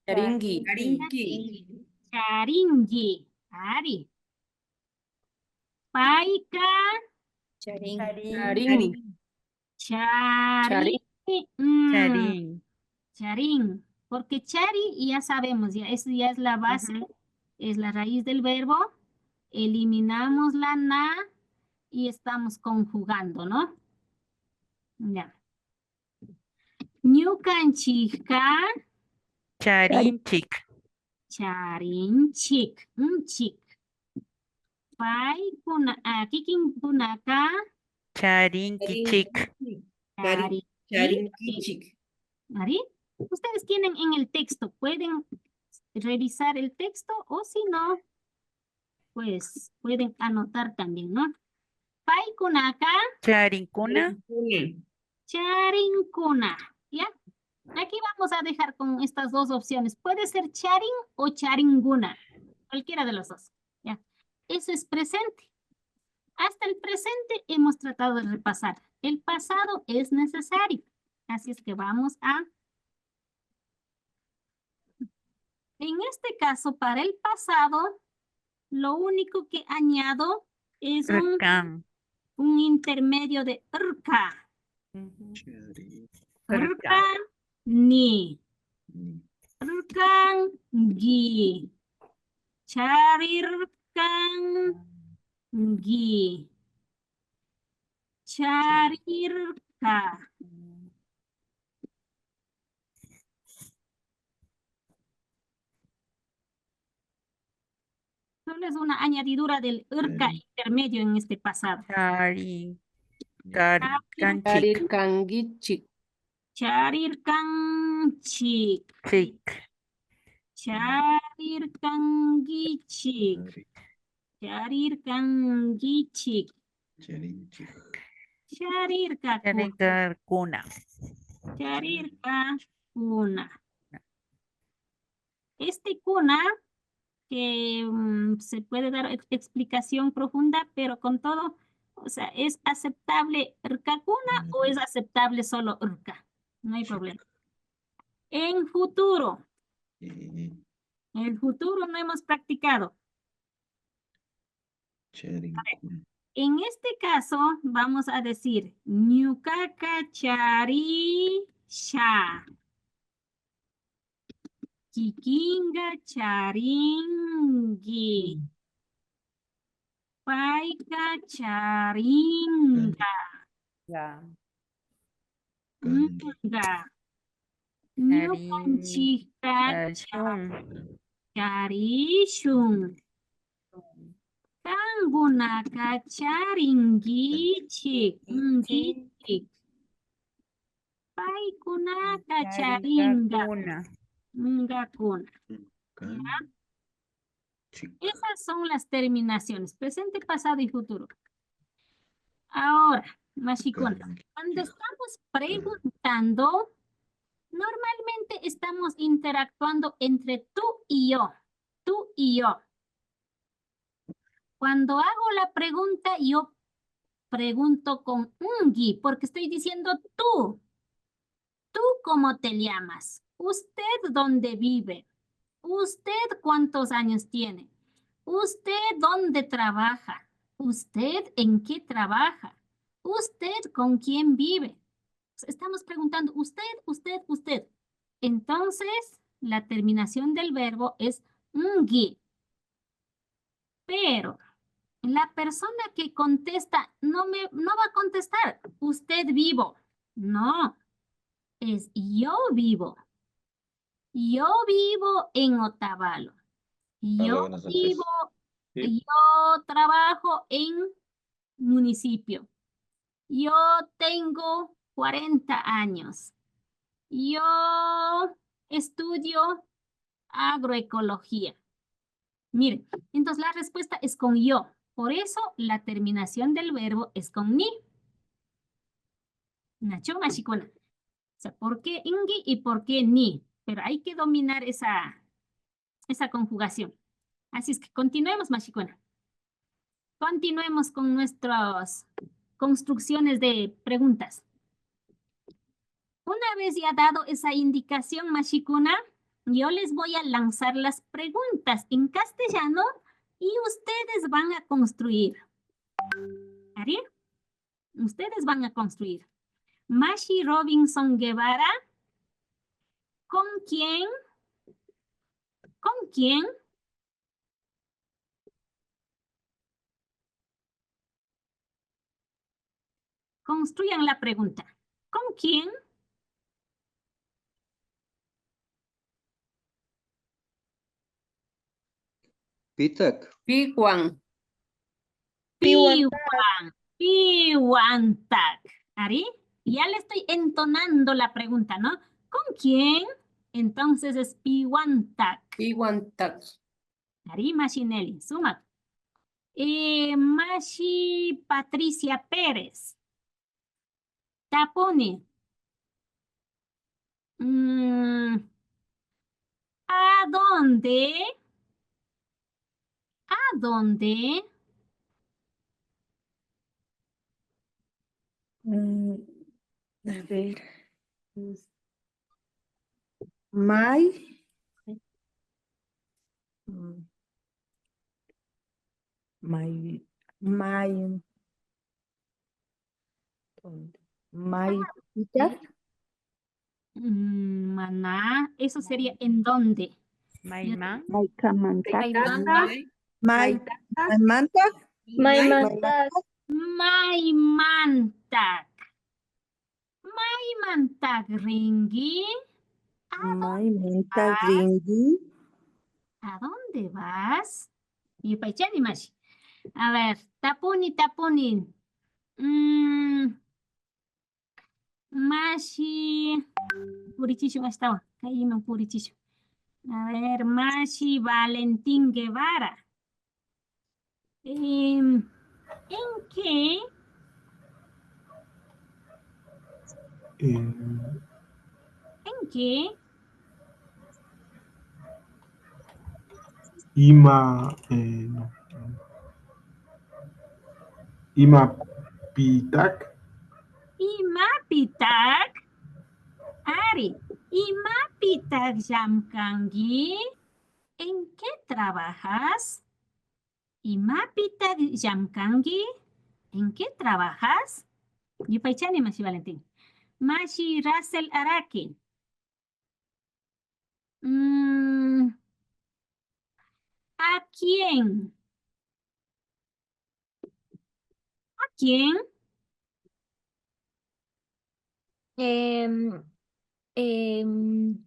Charingui. Charingui. Ari. Paika. Charin. Charin. Charin. Mm, Charin. Charin. Porque chari ya sabemos, ya, eso ya es la base, es la raíz del verbo. Eliminamos la na y estamos conjugando, ¿no? Ya. Ñukanchikka Charinchik. Charinchik. Mm, chik. Paykuna, ah, kikinkunaka Charinkichik. Charin- Charinkichik. Ari, ustedes tienen en el texto, pueden revisar el texto o si no, pues pueden anotar también, ¿no? Paykunaka Charinkuna. charinkuna, ¿ya? Aquí vamos a dejar con estas dos opciones. Puede ser charin o charinkuna, cualquiera de los dos, ¿ya? Eso es presente. Hasta el presente hemos tratado de repasar. El pasado es necesario. Así es que vamos a... En este caso, para el pasado, lo único que añado es un, Rkan. Un intermedio de rka. Ujú. Rkani. Rkanki. Charirkanki. Charirka. Solo es una añadidura del rka intermedio en este pasado. Charin. Charinkanchik. Charirkankichik. Charirkanchik. Chik. Charirkankichik. Charirkankichik. Charirkakuna. Charinkakuna. Charirkakuna. Este kuna, que mm, se puede dar ex- explicación profunda, pero con todo, o sea, ¿es aceptable rkakuna o es aceptable solo rka? No hay problema. En futuro, en futuro no hemos practicado. En este caso, vamos a decir, ñukaka charisha. Kikinka charinki. Payka charinka. Ya. Nka. Ñukanchikka Charishun. Charishun. Kankunaka charinkichik, nkichik. Paykunaka charinka. Charingakuna. Minkakuna. ¿Ya? Esas son las terminaciones, presente, pasado y futuro. Ahora, mashikuna, cuando estamos preguntando, normalmente estamos interactuando entre tú y yo, tú y yo. Cuando hago la pregunta, yo pregunto con ngi, porque estoy diciendo tú. ¿Tú cómo te llamas? ¿Usted dónde vive? ¿Usted cuántos años tiene? ¿Usted dónde trabaja? ¿Usted en qué trabaja? ¿Usted con quién vive? Estamos preguntando usted, usted, usted. Entonces, la terminación del verbo es ngi. Pero la persona que contesta no me, no va a contestar, "Usted vivo". No, es "yo vivo". Yo vivo en Otavalo. Yo vivo, yo trabajo en municipio. Yo tengo cuarenta años. Yo estudio agroecología. Miren, entonces la respuesta es con yo. Por eso la terminación del verbo es con ni. Nachu, mashikuna. O sea, ¿por qué ngi y por qué ni? Pero hay que dominar esa, esa conjugación. Así es que continuemos, mashikuna. Continuemos con nuestras construcciones de preguntas. Una vez ya dado esa indicación, mashikuna, yo les voy a lanzar las preguntas en castellano y ustedes van a construir. ¿Ari? Ustedes van a construir. Mashi Robinson Guevara, ¿con quién? ¿Con quién? Construyan la pregunta. ¿Con quién? Pitak. Piwan. Piwan. Piwantak. Ari, ya le estoy entonando la pregunta, ¿no? ¿Con quién? Entonces es piwantak. Piwantak. Ari, mashi Nelly, sumak. Eh, mashi Patricia Pérez. Tapuni. Mm, ¿a dónde? ¿A dónde? Mm, a ver. May. Mm. May, may, maypitak. Mm, mana, eso sería ¿en dónde? Mayman. Maykamantak. Maymantak. May, maymantak. Maymantak. Maymantak. Maymantak. Maymantak rinki? ¿A dónde vas? Maymantak rinki? ¿A dónde vas? Yupaychani mashi. A ver, tapuni, tapuni. Mm, mashi, purichishun ashtawan, kayman purichishun. A ver, mashi Valentín Guevara. Em, ¿en qué? Em, ¿en qué? Ima, eh, no. Imapitak. Imapitak. Ari, imapitak llamkanki? ¿En qué trabajas? ¿Imapitak llamkanki? ¿En qué trabajas? Yupaychani, mashi Valentín. Mashi Russell Araki. Mm, ¿a quién? ¿A quién? Em, em,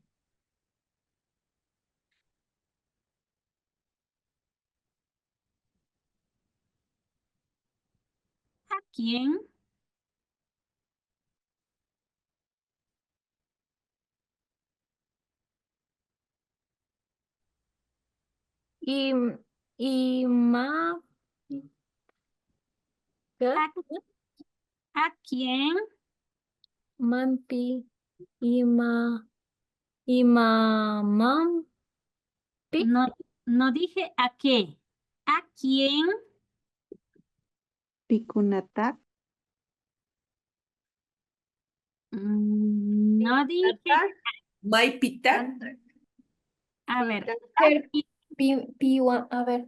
¿a quién? Im, ima, ¿qué? ¿A, a quién? Mampi, ima, imamampi. No, no dije a qué. ¿A quién? Pikunata. Mm, no dije. Maypita. A ver, pi, piwa, a ver.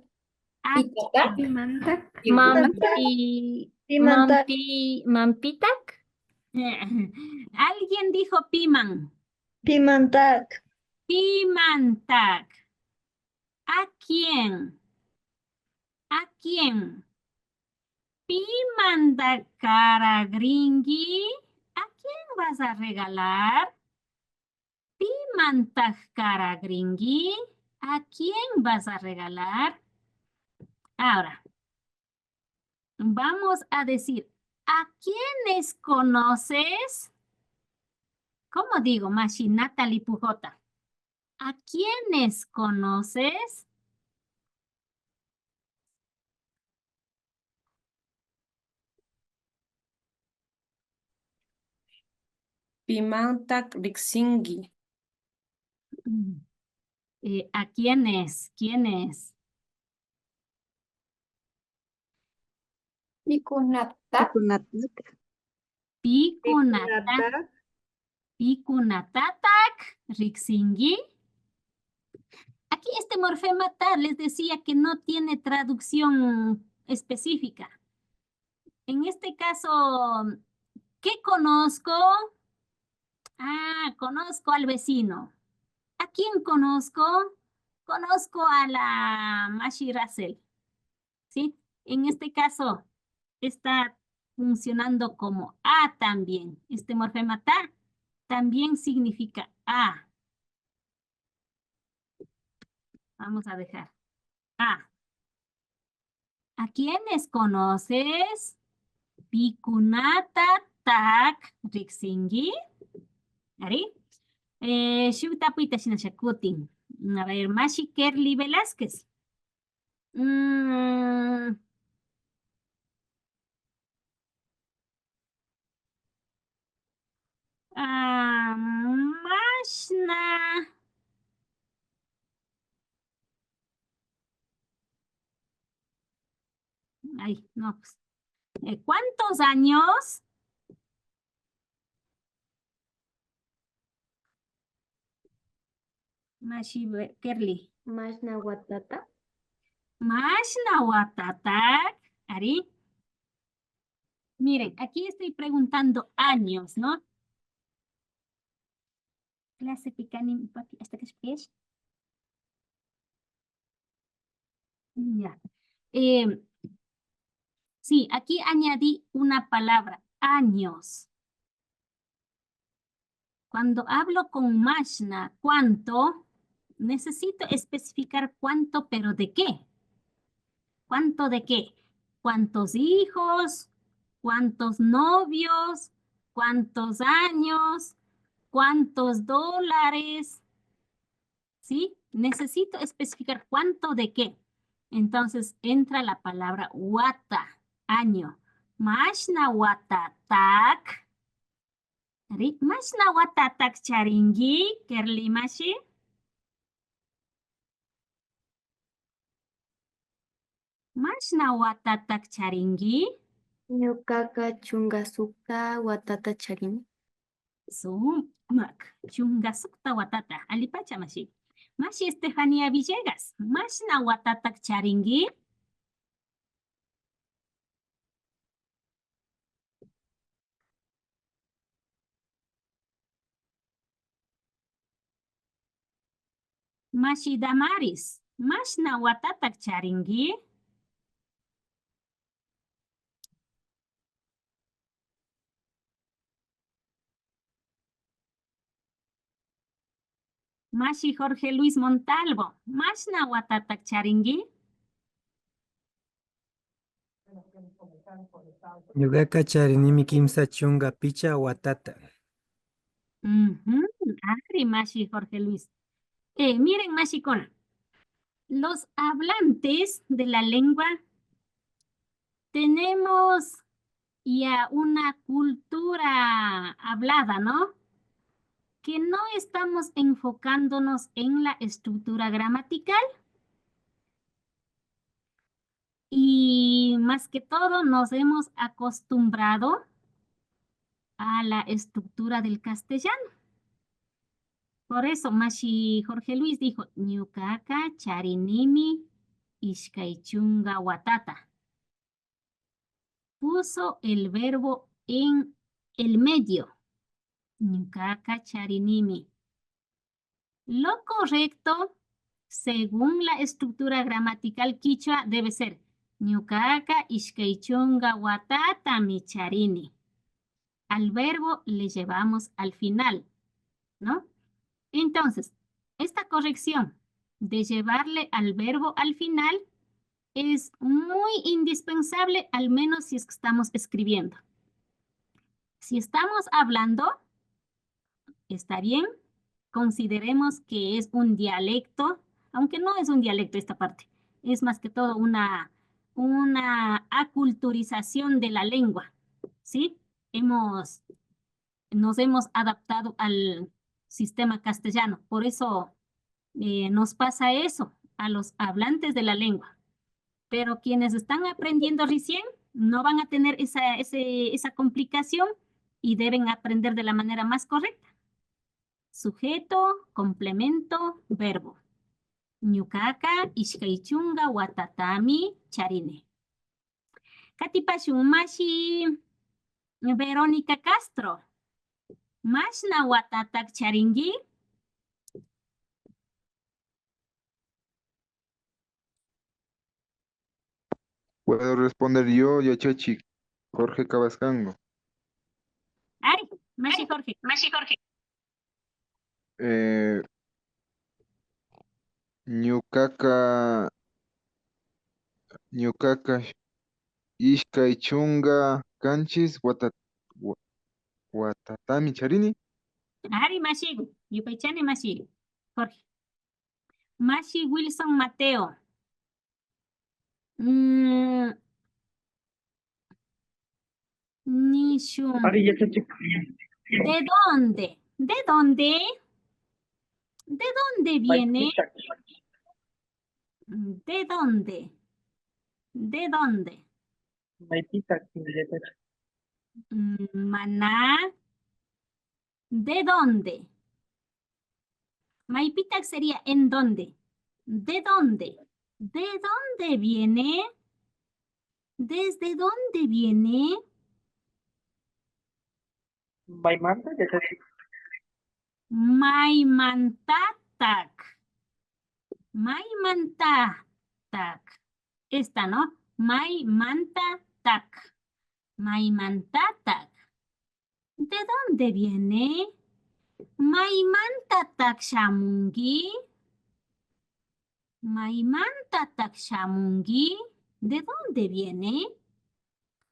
Pitata. Pimanta. Mampi, mampi, mampitak. Alguien dijo piman. Pimantak. Pimantak. ¿A quién? ¿A quién? Pimanta karagrinki? ¿A quién vas a regalar? Pimanta karagrinki? ¿A quién vas a regalar? Ahora, vamos a decir, ¿a quiénes conoces? ¿Cómo digo, mashi Natalie Pujota? ¿A quiénes conoces? Pimanta riksinki. Mm. Eh, ¿a quiénes? ¿Quiénes? Pikunata. Pikunata. Pikunata. Pikunata. Pikunatatak riksinki. Aquí este morfema ta les decía que no tiene traducción específica. En este caso, ¿qué conozco? Ah, conozco al vecino. ¿A quién conozco? Conozco a la mashi Racel. ¿Sí? En este caso, está funcionando como a también. Este morfema ta también significa a. Vamos a dejar a. ¿A quiénes conoces? Pikunatatak riksinki? Ari. Eh, shuk tapuyta shinasha kutin. A ver, mashi Kerly Velázquez. Mm. Ah, mashna. Ay, no, pues. Eh, ¿cuántos años? Mashi Be-, Kerly. Mashna watata. Mashna watata. Ari. Miren, aquí estoy preguntando años, ¿no? Clase picani, hasta que es. Ya. Eh, sí, aquí añadí una palabra, años. Cuando hablo con mashna, cuánto, necesito especificar cuánto, pero ¿de qué? ¿Cuánto de qué? ¿Cuántos hijos? ¿Cuántos novios? ¿Cuántos años? ¿Cuántos dólares? ¿Sí? Necesito especificar cuánto de qué. Entonces entra la palabra wata, año. Mashna watatak. Ari, mashna watatak charinki, Kerly mashi? Mashna watatak charinki? Ñukaka chunka sukta watata charini. Sumak, chunka sukta watata. Allipacha mashi. Mashi Estefania Villegas, mashna watatak charinki? Mashi Damaris, mashna watatak charinki? Mashi Jorge Luis Montalvo, mashna watatak charinki? Ñukaka charinimi kimsa chunka pichka watata. Ujú, ari mashi Jorge Luis. Eh, miren, mashikuna. Los hablantes de la lengua tenemos ya una cultura hablada, ¿no? Que no estamos enfocándonos en la estructura gramatical. Y más que todo nos hemos acostumbrado a la estructura del castellano. Por eso, mashi Jorge Luis dijo, ñukaka charinimi ishkay chunka watata. Puso el verbo en el medio. Ñukaka charinimi. Lo correcto, según la estructura gramatical quichua, debe ser, ñukaka ishkay chunka watatami charini. Al verbo le llevamos al final, ¿no? Entonces, esta corrección de llevarle al verbo al final es muy indispensable, al menos si es que estamos escribiendo. Si estamos hablando, está bien, consideremos que es un dialecto, aunque no es un dialecto esta parte, es más que todo una, una aculturización de la lengua, ¿sí? Hemos, nos hemos adaptado al sistema castellano, por eso eh, nos pasa eso a los hablantes de la lengua. Pero quienes están aprendiendo recién no van a tener esa, ese- esa complicación y deben aprender de la manera más correcta. Sujeto, complemento, verbo. Ñukaka ishkay chunka watatami charini. Katipashun mashi Verónica Castro. Mashna watatak charinki? Puedo responder yo, yachachik Jorge Cabascango. Ari, mashi Jorge. Mashi Jorge. Eh, ñukaka, ñukaka ishkay chunka kanchis wata-, wa-, watatami charini. Ari mashiku, yupaychani mashi Jorge. Mashi Wilson Mateo. Mm, nishun. Ari yachachik. ¿De dónde? ¿De dónde? ¿De dónde viene? Maypitak. ¿De dónde? ¿De dónde? Maypitak, yachachik. Mm, mana. ¿De dónde? Maypitak sería en dónde. ¿De dónde? ¿De dónde viene? ¿Desde dónde viene? Maymanta, yachachik. Maymantatak. Maymantatak. Esta, ¿no? Maymantatak. Maymantatak. ¿De dónde viene? ¿Maymantatak shamunki? ¿Maymantatak shamunki? ¿De dónde viene?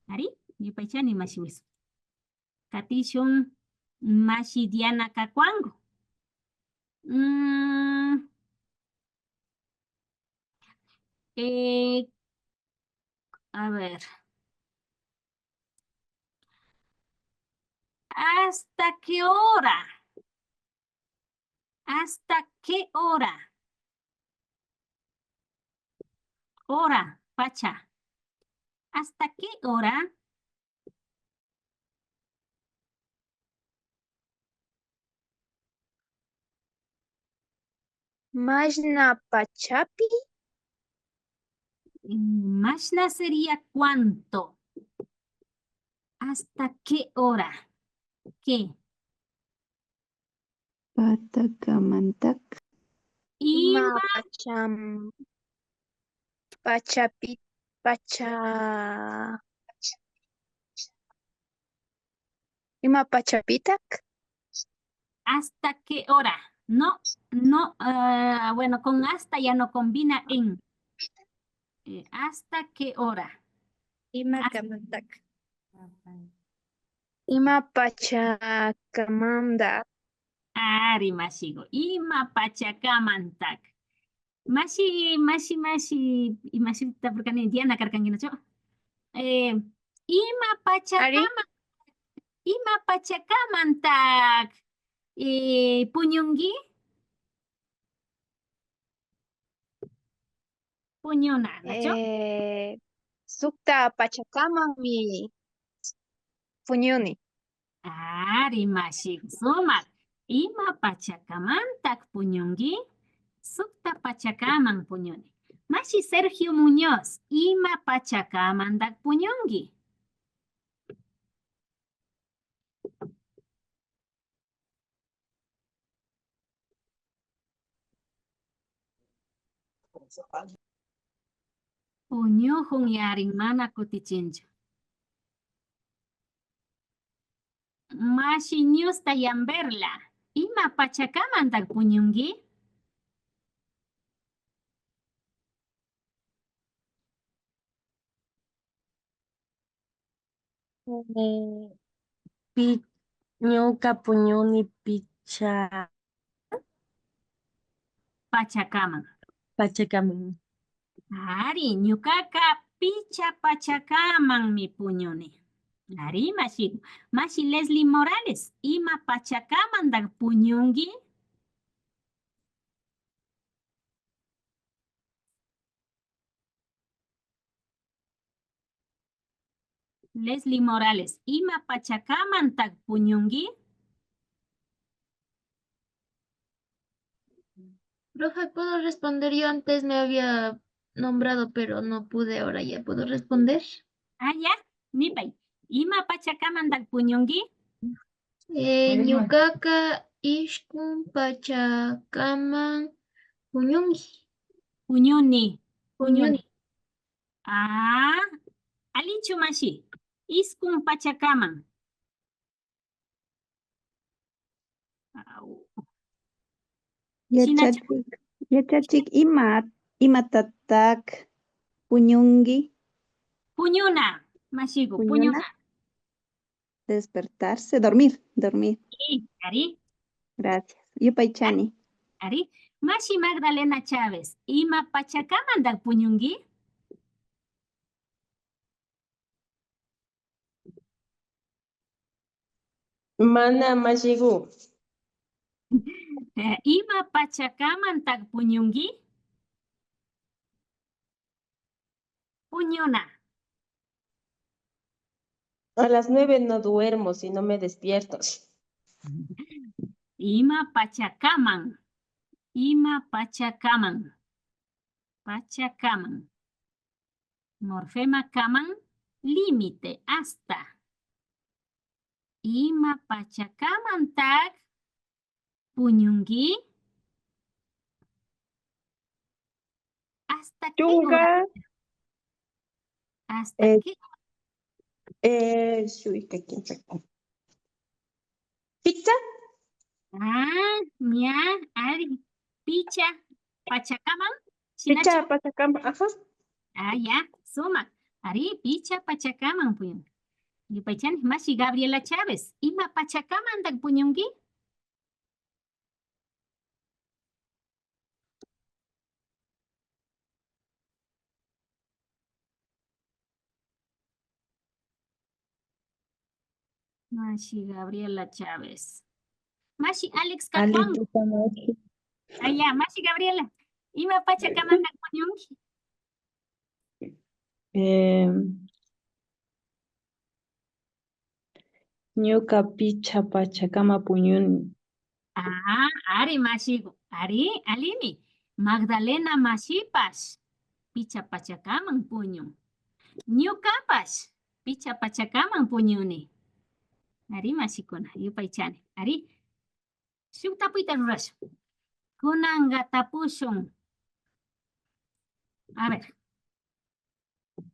Ari, yupaychani mashi Wilson. Katishun mashi Diana Cacuango. Mm, eh, a ver. ¿Hasta qué hora? ¿Hasta qué hora? Hora, pacha. ¿Hasta qué hora? Mashna pachapi. Mm, mashna sería cuánto. ¿Hasta qué hora? ¿Qué? Patakamantak. Ima Ima pacham-, pachapi, pacha. Ima pachapitak. ¿Hasta qué hora? No, no, ah, bueno, con hasta ya no combina en. Eh, ¿hasta qué hora? Ima Hasta- kamantak. Ima pachakamantak. Ari mashiku, ima pachakamantak. Mashi, mashi, mashi, imashita tapurkani, Diana karkankinachu? Eh, ima pachakama, ima pachakamantak, eh, puñunki? Puñuna, nachu? Eh, sukta pachakamanmi puñuni. Ari, mashi, sumak. Ima pachakamantak puñunki? Sukta pachakaman puñuni. Mashi Sergio Muñoz, ima pachakamantak puñunki? Puñujun yarin, mana kutichinchu. Mashi Ñusta Yamberla, ima pachakamantak puñunki? Eh, pi-, ñuka puñuni picha pachakaman. Pachakaman. Ari, ñukaka picha pachakamanmi puñuni. Ari, mashi, mashi Leslie Morales, ima pachakamantak puñunki? Leslie Morales, ima pachakamantak puñunki? Profe, ¿puedo responder? Yo antes me había nombrado, pero no pude, ahora ya puedo responder. Ah, ya, nipay. Ima pachakamantak puñunki? Eh, ñukaka iskun pachakaman puñunki. Puñuni. Puñuni. Puñuni. Ah, allichu mashi. Iskun pachakaman. Au. Shinachu? Yachachik, yachachik, ima, imatatak puñunki? Puñuna, mashiku, puñuna. Puñuna. Despertarse, dormir, dormir. Sí, ari. Gracias. Yupaychani. Ari. Mashi Magdalena Chávez, ima pachakamantak puñunki? Mana mashiku. Eh, ima pachakamantak puñunki? Puñuna. A las nueve no duermo, si no me despierto. Ima pachakaman. Ima pachakaman. Pachakaman. Morfema kaman, límite, hasta. Ima pachakamantak puñunki? ¿Hasta qué hora? Chunka. ¿Hasta qué? Eh, shuyka kinchaka. Picha. Ah, ña, ari. Picha pachakaman. Shinachu? Picha pachakaman, ajá. Ah, ya, sumak. Ari, picha pachakaman puñun. Yupaychani, mashi Gabriela Chávez, ima pachakamantak puñunki? Mashi Gabriela Chávez. Mashi Alex Cacuán. Alituta mashi. Ah, ya, mashi Gabriela. Ima pachakamantak puñunki? Eh, ñuka picha pachakama puñuni. Ah, ari mashiku. Ari, alimi. Magdalena mashipash picha pachakaman puñun. Ñukapash picha pachakaman puñuni. Ari mashikuna, yupaychani. Ari. Shuk tapuyta rurashun. Kunanka tapushun. A ver.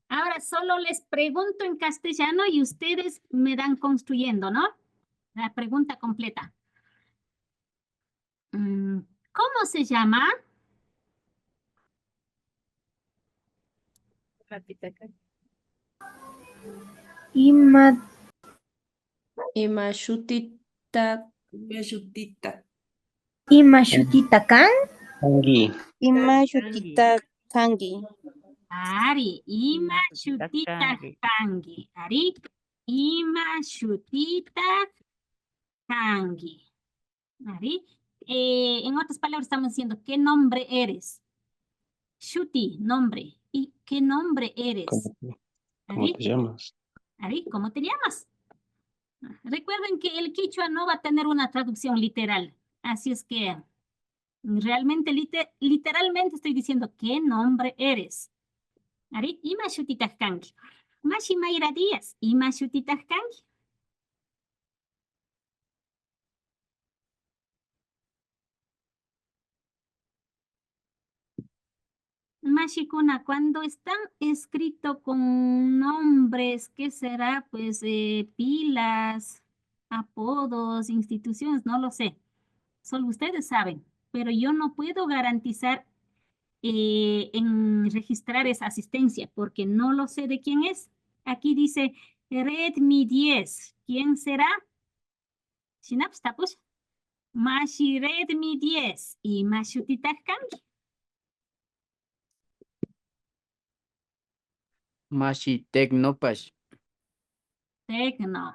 Ahora solo les pregunto en castellano y ustedes me dan construyendo, ¿no? La pregunta completa. Mm, ¿cómo se llama? Ima. Ima shutita. Ima shutita. Ima shutita kan? Kanki. Ima shutita kanki? Ari, ima shutita kanki? Ari, ima shutita kanki? Ari, eh, en otras palabras estamos diciendo, ¿qué nombre eres? Shuti, nombre. ¿Y qué nombre eres? ¿Cómo, cómo te llamas? Ari, ¿cómo te llamas? Recuerden que el quichua no va a tener una traducción literal, así es que realmente, lite-, literalmente estoy diciendo, ¿qué nombre eres? Ari, ima shutita kanki? Mashi Mayra Díaz, ima shutita kanki? Mashikuna, cuando están escrito con nombres, ¿qué será? Pues, eh, pilas, apodos, instituciones, no lo sé. Solo ustedes saben, pero yo no puedo garantizar, eh, en registrar esa asistencia porque no lo sé de quién es. Aquí dice Redmi diez. ¿Quién será? Shinapash tapusha. Mashi Redmi diez, ima shutita kanki? Mashi Tecnopash. Tecno.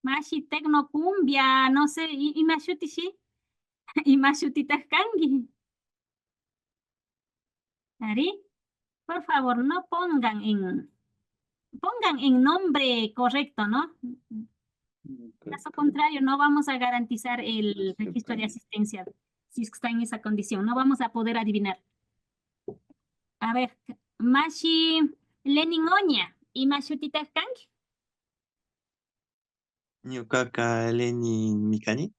Mashi Tecno Cumbia, no sé, i-, ima shutishi? Ima shutita kanki? Ari, por favor, no pongan en, pongan en nombre correcto, ¿no? Caso contrario, no vamos a garantizar el registro de asistencia si es que está en esa condición. No vamos a poder adivinar. A ver, Mashi Lenin Oña, ima shutita kanki? Ñukaka Leninmi kani.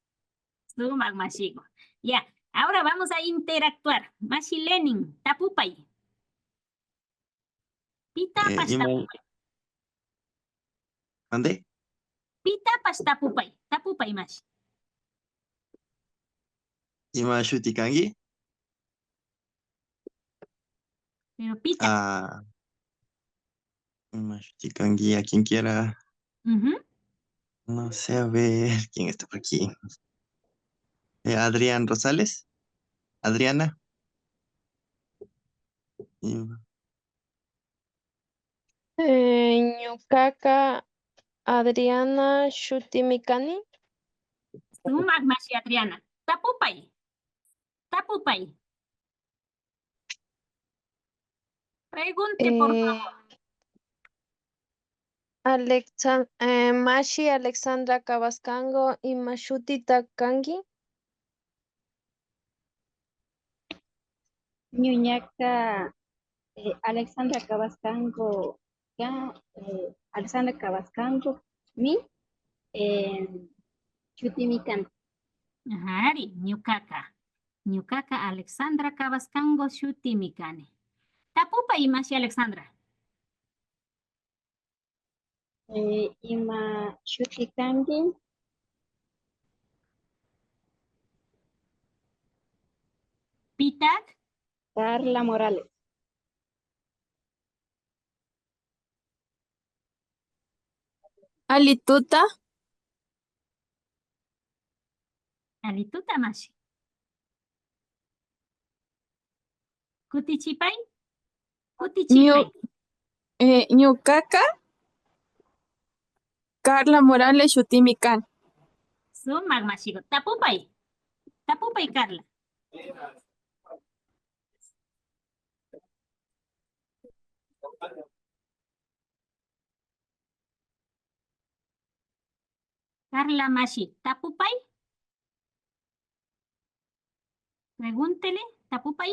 Sumak mashiku. Ya, ahora vamos a interactuar. Mashi Lenin, tapupay. Eh, pitapash ima-, tapupay. ¿Mande? Pitapash tapupay. Tapupay, mashi. Ima shuti kanki? Pero pita. Ah, ima shuti kanki, a quien quiera. Ujú. No sé, a ver, ¿quién está por aquí? Eh, Adrián Rosales. Adriana. Ima. Eh, ñukaka Adriana shutimi kani. Sumak mashi Adriana. Tapupay. Tapupay. Pregunte, por favor. Alexa-, eh, mashi Alexandra Cabascango, ima shutita kanki? Ñuñaka, eh, Alexandra Cabascango, ya, eh, Alexandra Cabascango, mi, eh, shutimi kani. Ari, ñukaka. Ñukaka Alexandra Cabascango shutimi kani. Tapupay, mashi Alexandra. Eh, ima shuti kanki? Pitak? Carla Morales. Alituta. Alituta, mashi. Kutichipay. Kutichipay. Ñu-, eh, ñukaka Carla Morales shutimi kan. Sumak mashiku. Tapupay. Tapupay, Carla. Carla mashi, tapupay. Pregúntele, tapupay.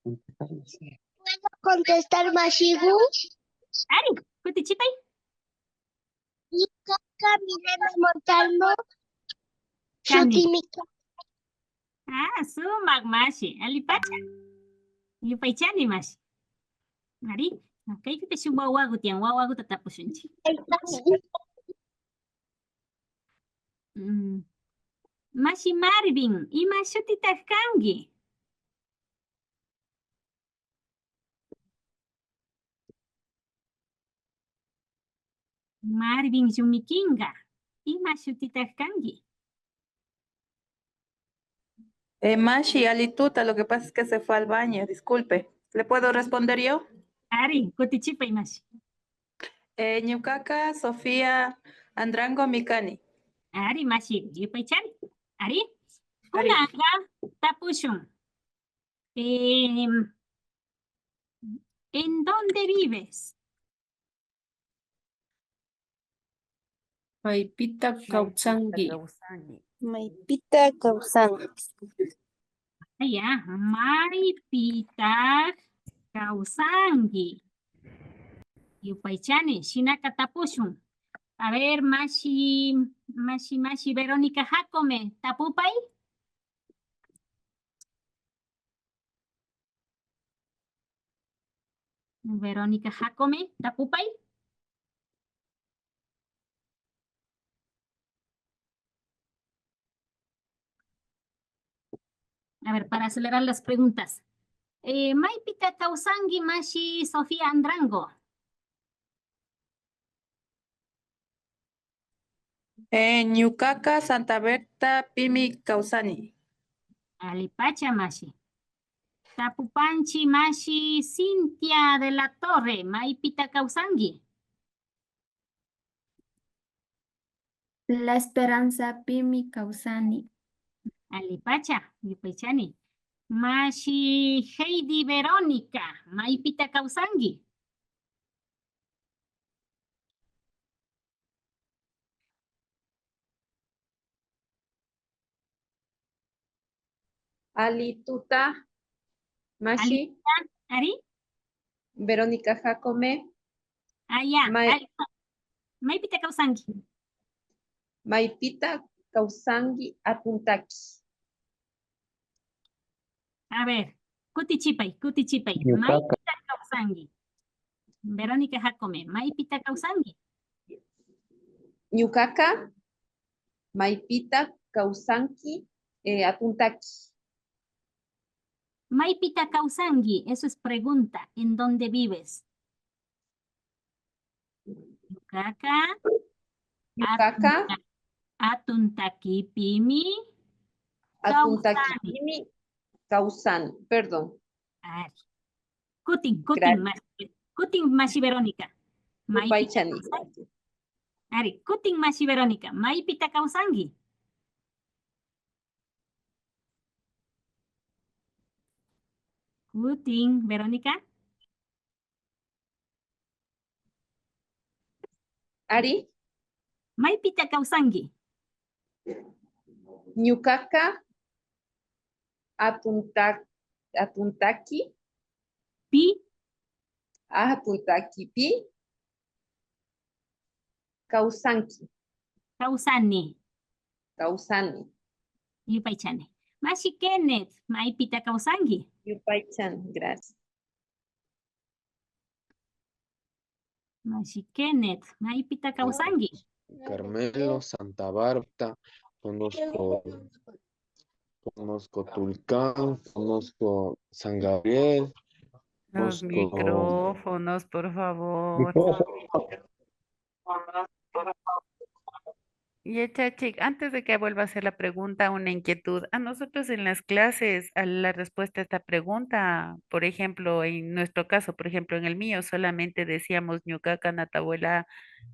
¿Puedo contestar, mashiku? Ari, kutichipay. Ñukaka Milena Montalvo. Kani. Shutimi kan. Ah, sumak mashi, allipacha. Yupaychani mashi. Ari, kaypika shuk wawagu tiyan, wawaguta tapushunchik. Mm. Mashi Marvin, ima shutita kanki? Marvin Llumikinga. Ima shutitak kanki? Eh, mashi, alituta, lo que pasa es que se fue al baño, disculpe. ¿Le puedo responder yo? Ari, kutichipay mashi. Eh, ñukaka Sofía Andrango mi kani. Ari, mashi, yupaychani. Ari, Ari. Kunanka tapushun. Em, ¿en dónde vives? Maypita kawsanki? Maypita kawsanki? Aya, maypita kawsanki? Yupaychani, shinaka tapushun. A ver, mashi, mashi, mashi Verónica Jacome, tapupay. Verónica Jacome, tapupay. A ver, para acelerar las preguntas. Eh, maypita kawsanki mashi Sofía Andrango? Eh, ñukaka Santa Bertapimi kawsani. Alipacha mashi. Tapupanchi mashi Cintia de la Torre, maypita kawsanki? La Esperanzapimi kawsani. Alipacha, yupaychani. Mashi Heidi Verónica, maypita kawsanki? Alituta, mashi, Ari? Verónica Jacome, Ah, ya. May- Ari, maypita kawsanki? maypita kawsanki? Atuntaki. A ver, kutichipay, kutichipay. Ñukaka. Maypita kawsanki? Verónica Jacome, maypita kawsanki? Ñukaka, maypita kawsanki? Eh, atuntaki. Maypita kawsanki? Eso es pregunta. ¿En dónde vives? Ñukaka. Ñukaka, Atunta-, atuntakipimi. atuntakipimi kawsani. Perdón. Ari. Kutin, kutin, Gracias. Mashi, kutin, mashi Verónica. Maypita Yupaychani. Kawsanki? Ari, kutin, mashi Verónica. Maypita kawsanki? Kutin, Verónica. Ari, Maypita kawsanki? ñukaka atunta-, atuntaki, Pi, atuntakipi kawsanki, kawsani. kawsani. Yupaychani. Mashi Kenneth, maypita kawsanki? Yupaychani, gracias. Mashi Kenneth, maypita kawsanki? Carmelo, Santa Bárbara, conozco, conozco Tulcán, conozco San Gabriel, Los conozco micrófonos, por favor. Yachachik, antes de que vuelva a hacer la pregunta, una inquietud. A nosotros en las clases, a la respuesta a esta pregunta, por ejemplo, en nuestro caso, por ejemplo, en el mío, solamente decíamos ñukaka natabuela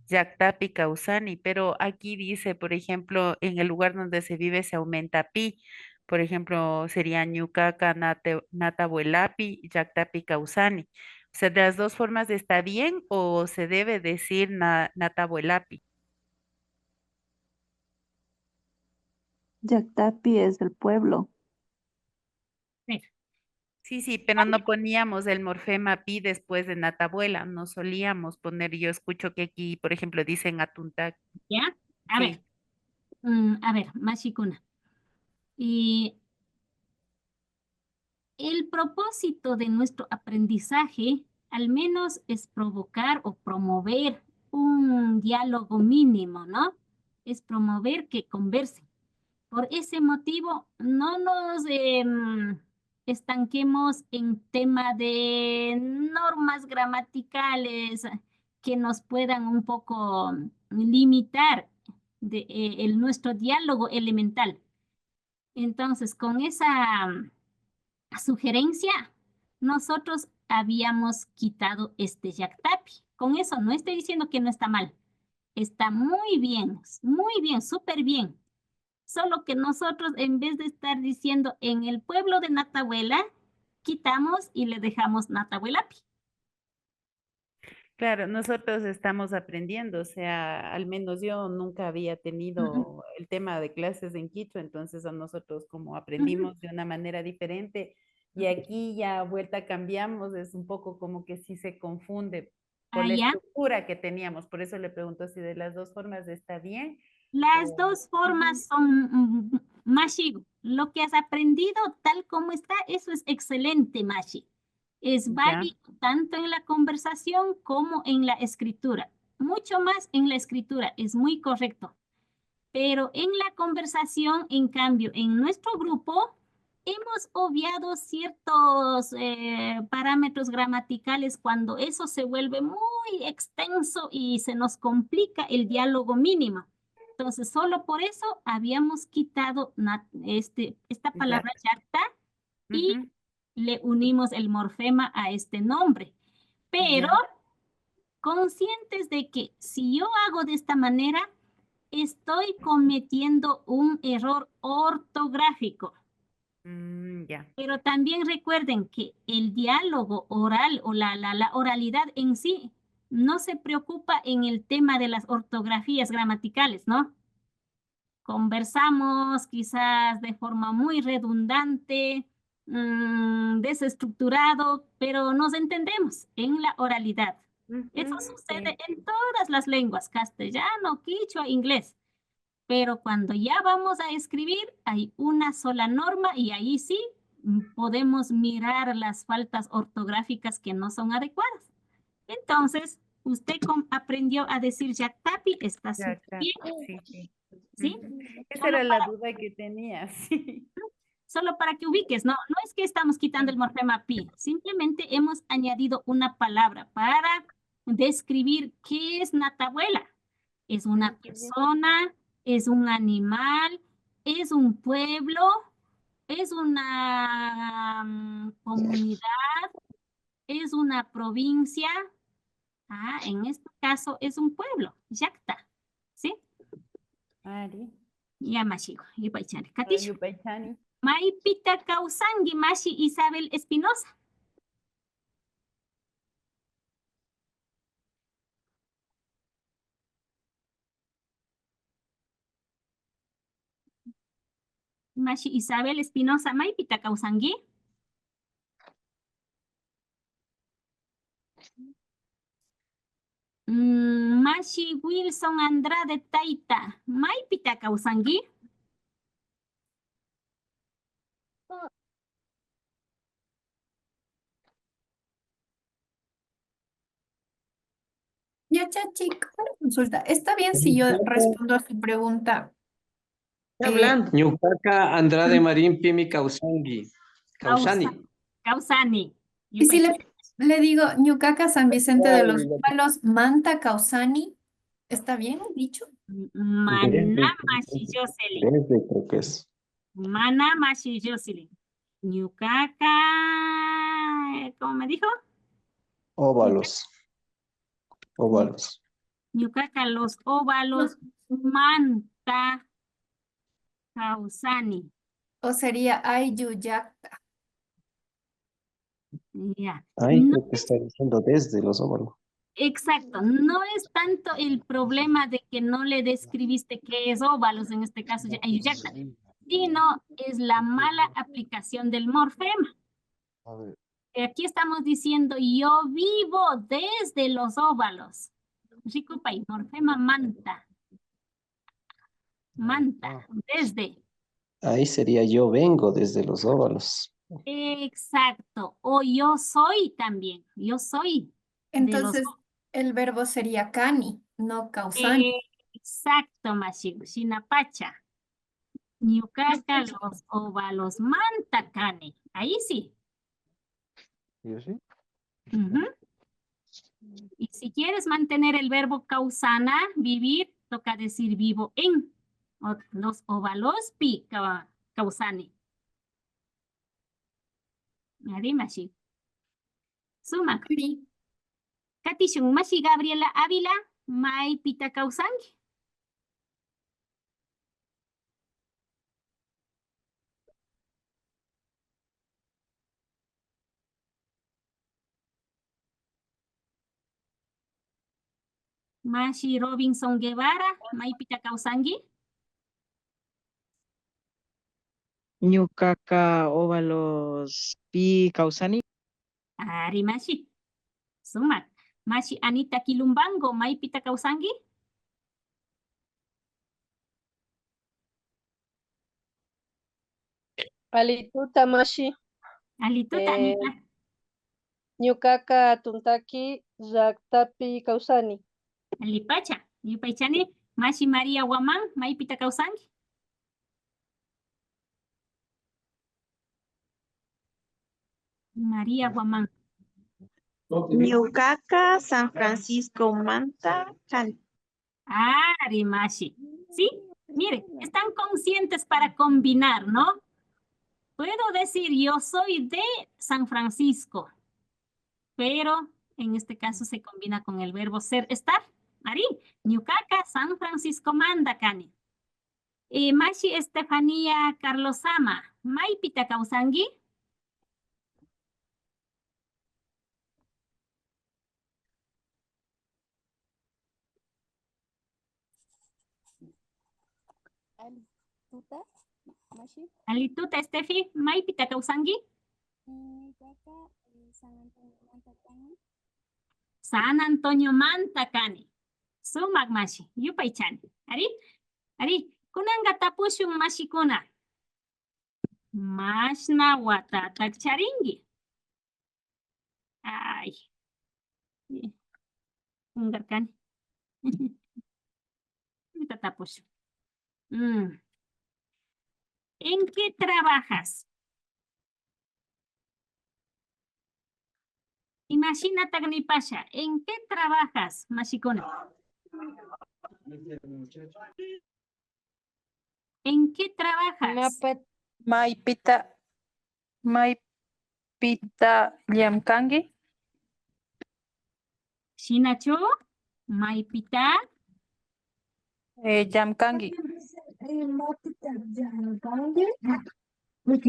llaktapi kawsani, pero aquí dice, por ejemplo, en el lugar donde se vive se aumenta pi. Por ejemplo, sería ñukaka nate-, natabuelapi llaktapi kawsani. O sea, de las dos formas está bien o se debe decir na-, natabuelapi. Llaktapi es el pueblo. Mira. Sí, sí, pero no poníamos el morfema pi después de natabuela, no solíamos poner, yo escucho que aquí, por ejemplo, dicen atuntak. ¿Ya? A Sí. ver. Mm, a ver, mashikuna. Y el propósito de nuestro aprendizaje, al menos, es provocar o promover un diálogo mínimo, ¿no? Es promover que conversen. Por ese motivo, no nos, em, estanquemos en tema de normas gramaticales, que nos puedan un poco limitar de, eh, el, nuestro diálogo elemental. Entonces, con esa sugerencia, nosotros habíamos quitado este llaktapi. Con eso no estoy diciendo que no está mal. Está muy bien, muy bien, súper bien. Solo que nosotros, en vez de estar diciendo en el pueblo de Natabuela, quitamos y le dejamos Natabuelapi. Claro, nosotros estamos aprendiendo, o sea, al menos yo nunca había tenido el tema de clases en quichua, entonces a nosotros como aprendimos de una manera diferente y aquí ya vuelta cambiamos, es un poco como que sí se confunde por Ah, la ya. estructura que teníamos, por eso le pregunto si de las dos formas está bien. Las o- dos formas son, mm, mashigu. Lo que has aprendido tal como está, eso es excelente, mashi. Es Ya. Válido tanto en la conversación como en la escritura. Mucho más en la escritura, es muy correcto. Pero en la conversación, en cambio, en nuestro grupo, hemos obviado ciertos, eh, parámetros gramaticales cuando eso se vuelve muy extenso y se nos complica el diálogo mínimo. Entonces, solo por eso habíamos quitado na-, este, esta palabra llakta y Ujú. le unimos el morfema a este nombre. Pero Ya. conscientes de que si yo hago de esta manera, estoy cometiendo un error ortográfico. Mm, ya. Pero también recuerden que el diálogo oral o la, la, la oralidad en sí no se preocupa en el tema de las ortografías gramaticales, ¿no? Conversamos quizás de forma muy redundante, mm, desestructurado, pero nos entendemos en la oralidad. Eso Ujú, sucede sí. En todas las lenguas, castellano, quichua, inglés. Pero cuando ya vamos a escribir, hay una sola norma y ahí sí, mm, podemos mirar las faltas ortográficas que no son adecuadas. Entonces, usted com- aprendió a decir llaktapi, está Ya súper está. bien, Sí, sí. ¿sí? Ujú. Esa Solo era la para, duda que tenía, sí. Solo para que ubiques, ¿no? No es que estamos quitando el morfema pi, simplemente hemos añadido una palabra para describir qué es Natabuela. Es una Ujú. Persona, es un animal, es un pueblo, es una, mm, comunidad, es una provincia. Ah, en este caso es un pueblo, llakta, ¿sí? Ari. Ya mashiku, yupaychani. Katish, Yupaychani. Maypita kawsanki, mashi Isabel Espinosa? Mashi Isabel Espinosa, maypita kawsanki? Mm, mashi Wilson Andrade tayta, maypita kawsanki? Yachachik, una consulta. ¿Está bien si yo respondo a su pregunta? Ñukaka Andrade Marinpimi kawsanki. Kawsani. Kawsani. Y si le, le digo, ñukaka San Vicente de los Óvalos manta kawsani, ¿está bien dicho? Mana mashi Jocelyn. Desde, creo que es. Mana mashi Jocelyn. Ñukaka, ¿cómo me dijo? Óvalos. Óvalos. Ñukaka los óvalos manta kawsani. O sería ayllu llakta. Ya. Ahí No creo que está diciendo desde los óvalos. Exacto, no es tanto el problema de que no le describiste qué es óvalos, en este caso ya, ayllu llakta, sino es la mala aplicación del morfema. A ver, Aquí estamos diciendo, yo vivo desde los óvalos. Rikupay, morfema manta. Manta, ah, desde. Ahí sería yo vengo desde los óvalos. Exacto, o yo soy también, yo soy de los Entonces, el verbo sería kani, no kawsani. Exacto, mashiku, shinapacha. Ñukaka los óvalos manta kani. Ahí sí. ¿y así? Ujú. Y si quieres mantener el verbo kawsana, vivir, toca decir vivo en. O, los ovalospi kawa-, kawsani. Ari, mashi. Sumak. Katishun, mashi Gabriela Ávila, maypita kawsanki? Mashi Robinson Guevara, maypita kawsanki? Ñukaka Ovalospi kawsani. Ari, mashi. Sumak. Mashi Anita Quilumbango, maypita kawsanki? Alituta, mashi. Alituta, eh, Anita. Ñukaka Tuntaki llaktapi kawsani. Allipacha, yupaychani. Mashi María Guamán, maypita kawsanki? María Guamán. Ñukaka San Francisco manta kani. Ari, mashi. ¿Sí? Mire, están conscientes para combinar, ¿no? Puedo decir, "Yo soy de San Francisco", pero en este caso se combina con el verbo ser, estar. Ari, ñukaka San Francisco manta kani. Eh, mashi Estefanía Carlosama, maypita kawsanki? Alituta, mashi. Alituta, Estefi, maypita kawsanki? Mm, ñukaka, eh, San Antonio manta kani. San Antonio manta kani. Sumak, mashi, yupaychani. Ari, ari, kunanka tapushun, mashikuna. Mashna watatak charinki? Ay. Kunkarkani. Ñuka tapushun. Mm. ¿En qué trabajas? Imashinatak nipasha? ¿En qué trabajas, mashikuna? ¿En qué trabajas? Mapa-, maypita, maypita llamkanki? Shinachu? Maypita? Eh, llamkanki.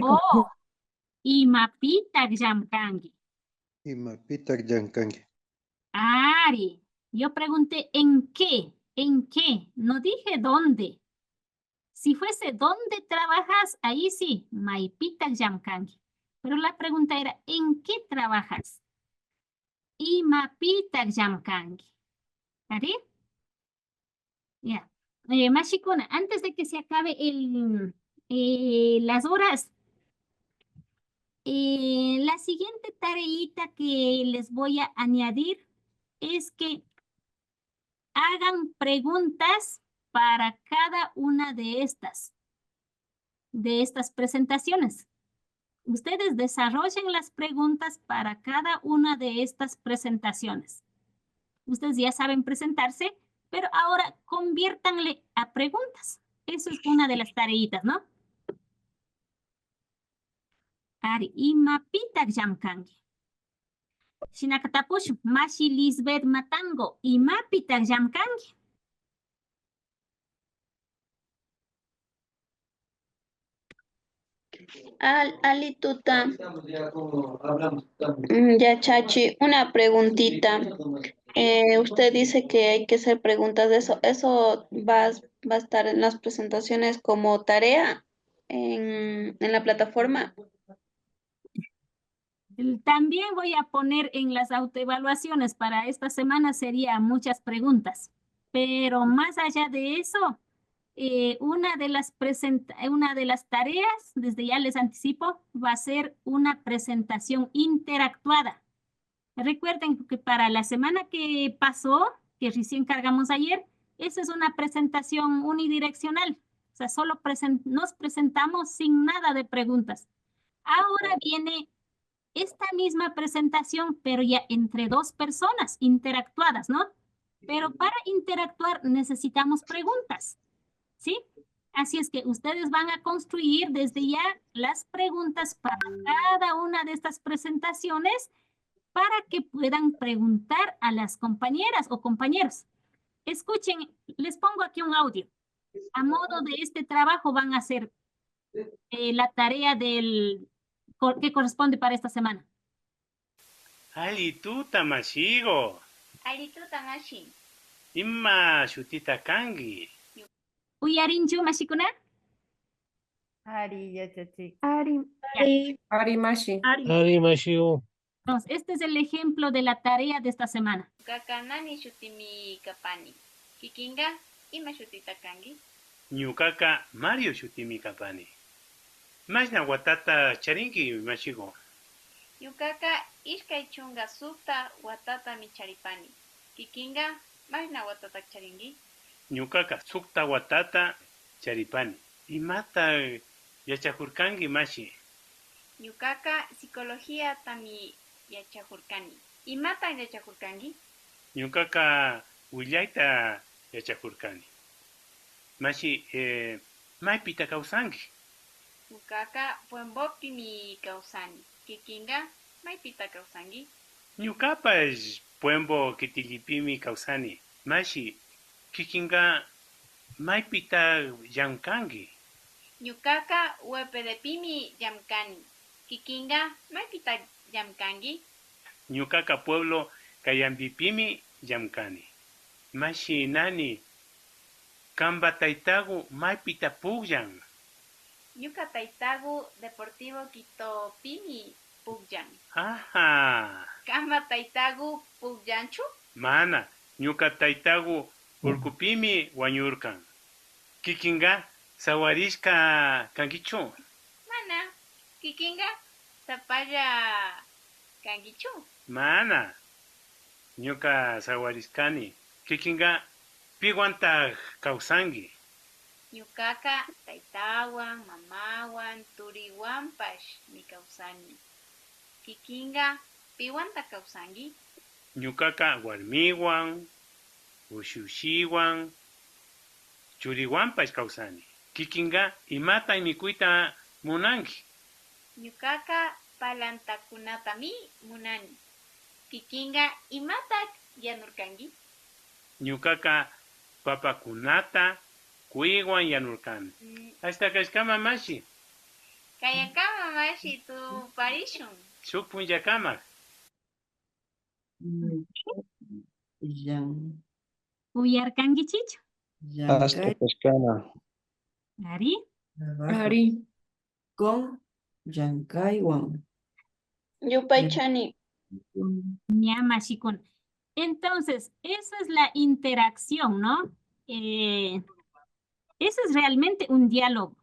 Oh, imapitak llamkanki. Imapitak llamkanki. Ari, yo pregunté en qué, en qué, no dije dónde. Si fuese dónde trabajas, ahí sí, maypitak llamkanki. Pero la pregunta era, ¿en qué trabajas? Imapitak llamkanki. Ari? Ya. Eh, mashikuna, antes de que se acabe el, eh, las horas, eh, la siguiente tareita que les voy a añadir es que hagan preguntas para cada una de estas, de estas presentaciones. Ustedes desarrollen las preguntas para cada una de estas presentaciones. Ustedes ya saben presentarse, pero ahora conviértanle a preguntas. Eso es una de las tareitas, ¿no? Ari, imapitak llamkanki? Shinaka tapushun, mashi Lisbeth Matango, imapitak llamkanki? Al-, alituta. Mm, ya, Chachi, una preguntita. Eh, usted dice que hay que hacer preguntas de eso. ¿Eso va, va a estar en las presentaciones como tarea en, en la plataforma? También voy a poner en las autoevaluaciones para esta semana, sería muchas preguntas. Pero más allá de eso, eh, una de las presenta-, una de las tareas, desde ya les anticipo, va a ser una presentación interactuada. Recuerden que para la semana que pasó, que recién cargamos ayer, esa es una presentación unidireccional. O sea, solo presen-, nos presentamos sin nada de preguntas. Ahora viene esta misma presentación, pero ya entre dos personas interactuadas, ¿no? Pero para interactuar necesitamos preguntas, ¿sí? Así es que ustedes van a construir desde ya las preguntas para cada una de estas presentaciones para que puedan preguntar a las compañeras o compañeros. Escuchen, les pongo aquí un audio. A modo de este trabajo van a hacer eh, la tarea del, co- que corresponde para esta semana. Alli tuta mashiku. Alli tuta mashi. Ima shutita kanki? ¿Uyarinchu, mashikuna? Ari, yachachik. Ari. Ari. Ari mashi. Ari mashiku. Entonces, este es el ejemplo de la tarea de esta semana. Ñukaka Nani shutimi kapani. Kikinka ima shutita kanki? Ñukaka Mario shutimi kapani. Mashna watata charinki, mashiku? Ñukaka ishkay chunka sukta watatami charipani. Kikinka mashna watata charinki? Ñukaka sukta watata charipani. Imata yachakurkanki, mashi? Ñukaka psicologiatami yachakurkani. Imata yachakurkanki? Ñukaka willayta yachakurkani. Mashi, eh, maypita kawsanki? Ñukaka Puembopimi kawsani. Kikinka maypita kawsanki? Ñukapash Puembo kitillipimi kawsani. Mashi, kikinka maypita llamkanki? Ñukaka Huepedepimi llamkani. Kikinka maypita llamkanki? Ñukaka pueblo Cayambipimi llamkani. Mashi Nani, kanpa taytaku maypita pukllan? Ñuka taytaku Deportivo Quitopimi pukllan. Aha. Kanpa taytaku pukllanchu? Mana, ñuka taytaku urkupimi wañurkan. Kikinka sawarishka kankichu? Mana, kikinka sapalla kankichu? Mana, ñuka sawarishkani. Kikinka piwanta kawsanki? Ñukaka taytawan, mamawan, turiwanpashmi kawsani. Kikinka piwanta kawsanki? Ñukaka warmiwan, ushi ushiwan, churiwanpash kawsani. Kikinka imata mikuyta munanki? Ñukaka palantakunatami munani. Kikinka imata yanurkanki? Ñukaka papakunata kuywan yanurkani. Mm, Ashta kashkama mashi. Kayakama mashi, tuparishun. Shuk punllakama. Llan. ¿Uyarkankichichu? Llankay. Kashkana. Ari. Trabajo. Ari. Con llankaywan. Yupaychani. Ña, mashikuna. Entonces, esa es la interacción, ¿no? Eh, ese es realmente un diálogo.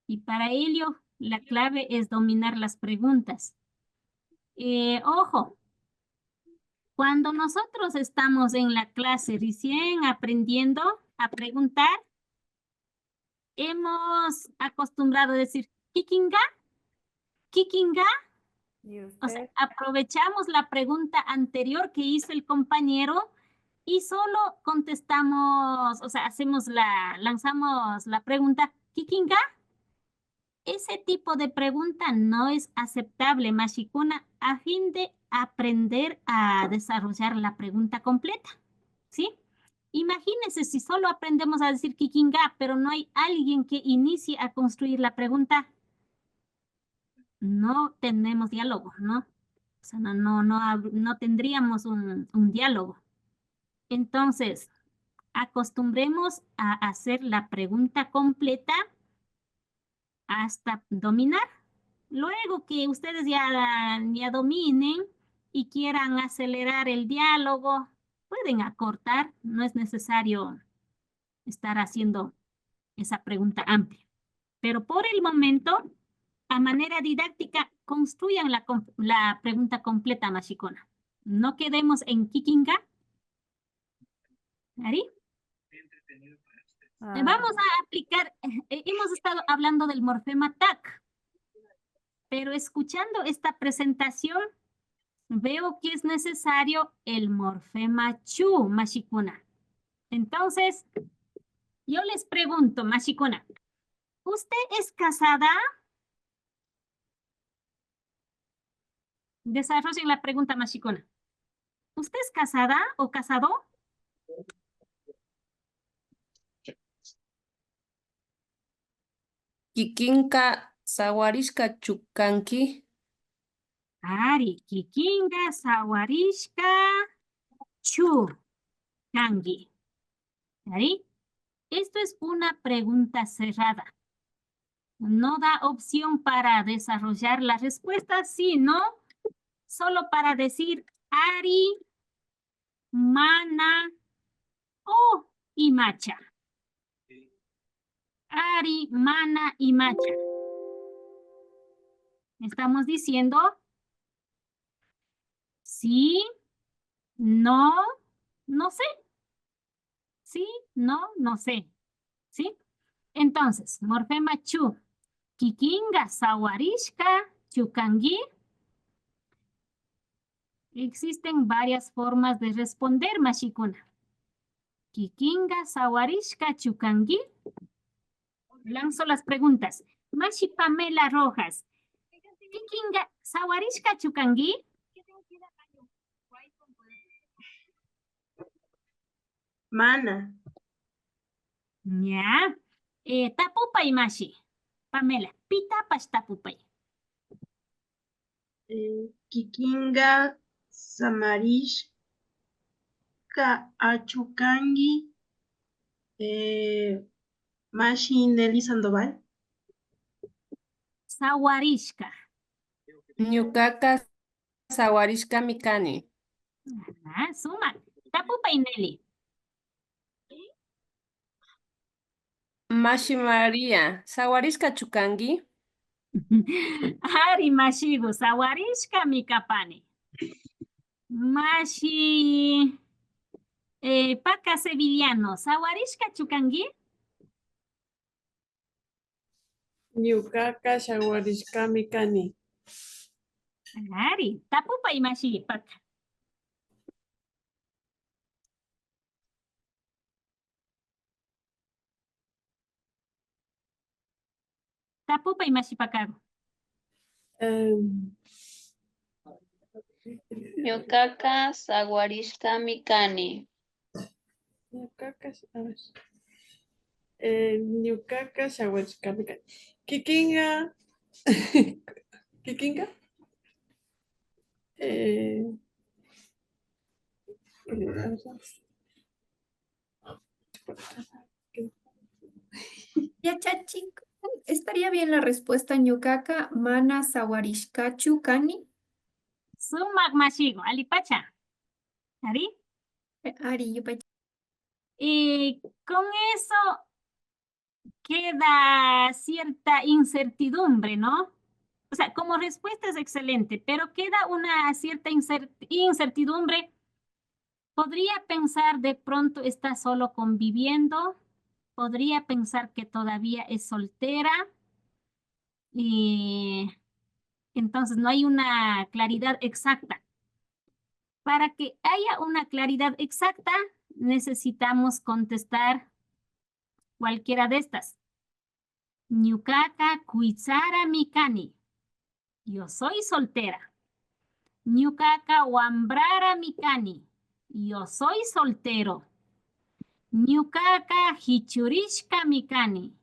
Y para ello, la clave es dominar las preguntas. Eh, ojo, cuando nosotros estamos en la clase recién aprendiendo a preguntar, hemos acostumbrado a decir, "Kikinka, kikinka". O sea, aprovechamos la pregunta anterior que hizo el compañero y solo contestamos, o sea, hacemos la, lanzamos la pregunta, "Kikinka". Ese tipo de pregunta no es aceptable, mashikuna, a fin de aprender a desarrollar la pregunta completa, ¿sí? Imagínense si solo aprendemos a decir "kikinka", pero no hay alguien que inicie a construir la pregunta, no tenemos diálogo, ¿no? O sea, no, no, no, hab- no tendríamos un, un diálogo. Entonces, acostumbremos a hacer la pregunta completa hasta dominar. Luego que ustedes ya, ya dominen y quieran acelerar el diálogo, pueden acortar, no es necesario estar haciendo esa pregunta amplia. Pero por el momento, a manera didáctica, construyan la, com- la pregunta completa, mashikuna. No quedemos en "kikinka". ¿Ari? Eh, Vamos a aplicar, eh, hemos estado hablando del morfema tak. Pero escuchando esta presentación, veo que es necesario el morfema chu, mashikuna. Entonces, yo les pregunto, mashikuna, ¿usted es casada? Desarrollen la pregunta, mashikuna. ¿Usted es casada o casado? Kikinka sawarishkachu kanki? Ari, kikinka sawarishkachu kanki. Ari, esto es una pregunta cerrada. No da opción para desarrollar la respuesta, sino solo para decir ari, mana o imacha. Ari, mana, imacha. Estamos diciendo sí, no, no sé. Sí, no, no sé. ¿Sí? Entonces, morfema chu. Kikinka sawarishkachu kanki. Existen varias formas de responder, mashikuna. Kikinka sawarishkachu kanki. Lanzo las preguntas. Mashi Pamela Rojas. Kikinka sawarishkachu kanki. Mana. Ña. Eh, tapupay mashi. Pamela, pitapash tapupay. Eh, kikinka samarishkachu kanki, eh, mashi Nelly Sandoval. Sawarishka. Ñukaka sawarishkami kani. Ajá, sumak. Tapupay Nelly. Mashi María, sawarishkachu kanki? Ari mashiku, sawarishkami kapani. Mashi eh, Paca Sevillano, sawarishkachu kanki? Ñukaka sawarishkami kani. Ari, tapupay mashi Paca. Tapupay mashi Pacagu. Em, Ñukaka sawarishkami kani. Ñukaka, a ver. Eh, ñukaka sawarishkami kani. Kikinka, kikinka, eh, Yachachik, ¿estaría bien la respuesta ñukaka mana sawarishkachu kani? Sumak mashiku, alipacha. Ari. Ari, yupay. Y con eso queda cierta incertidumbre, ¿no? O sea, como respuesta es excelente, pero queda una cierta incer- incertidumbre. Podría pensar de pronto está solo conviviendo, podría pensar que todavía es soltera, y entonces no hay una claridad exacta. Para que haya una claridad exacta, necesitamos contestar cualquiera de estas. Ñukaka kuytsarami kani. Yo soy soltera. Ñukaka wambrarami kani. Yo soy soltero. Ñukaka hichurishkami kani.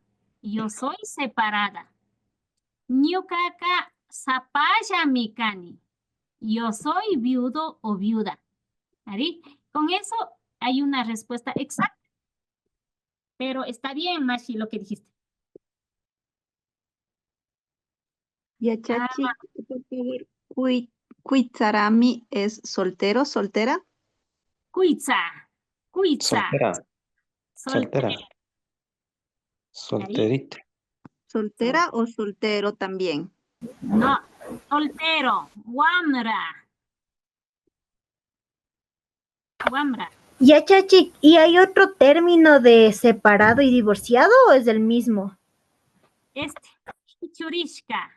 Yo soy separada. Ñukaka sapallami kani. Yo soy viudo o viuda. Ari, con eso hay una respuesta exacta. Pero está bien, Mashi, lo que dijiste. Yachachik, por favor, kuy- kuytsarami es soltero, soltera. Kuytsa, kuytsa. Soltera, soltera. Solterita. Soltera o soltero también. No, soltero, wamra. Wamra. Yachachik, ¿y hay otro término de separado y divorciado o es el mismo? Este, hichurishka.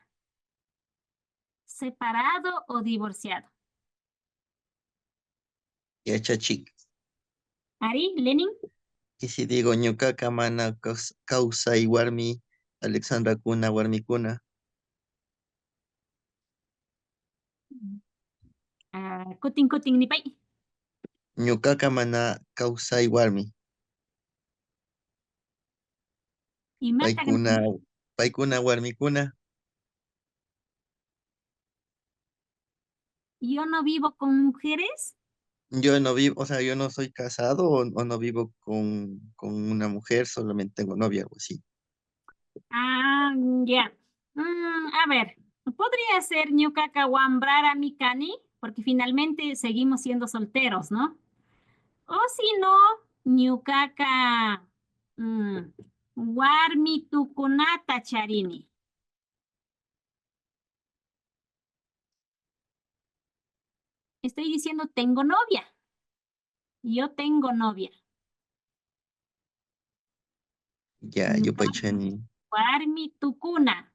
separado o divorciado. Yachachik. Ari, Lenin. Y si digo, ñukaka mana kaus-, kawsay warmi, Alexandra kuna warmikuna. Ah, kutin kutin nipay. Ñukaka mana kawsay warmi. Imata paykuna, paykuna warmikuna. Yo no vivo con mujeres. Yo no vivo, o sea, yo no soy casado o, o no vivo con, con una mujer, solamente tengo novia, algo así. Ah, ya. Mm, a ver, podría ser ñukaka wambrarami kani, porque finalmente seguimos siendo solteros, ¿no? O si no, ñukaka, mm, warmi tukunata charini. Estoy diciendo tengo novia. Yo tengo novia. Ya, yupaychani. Warmi tukuna.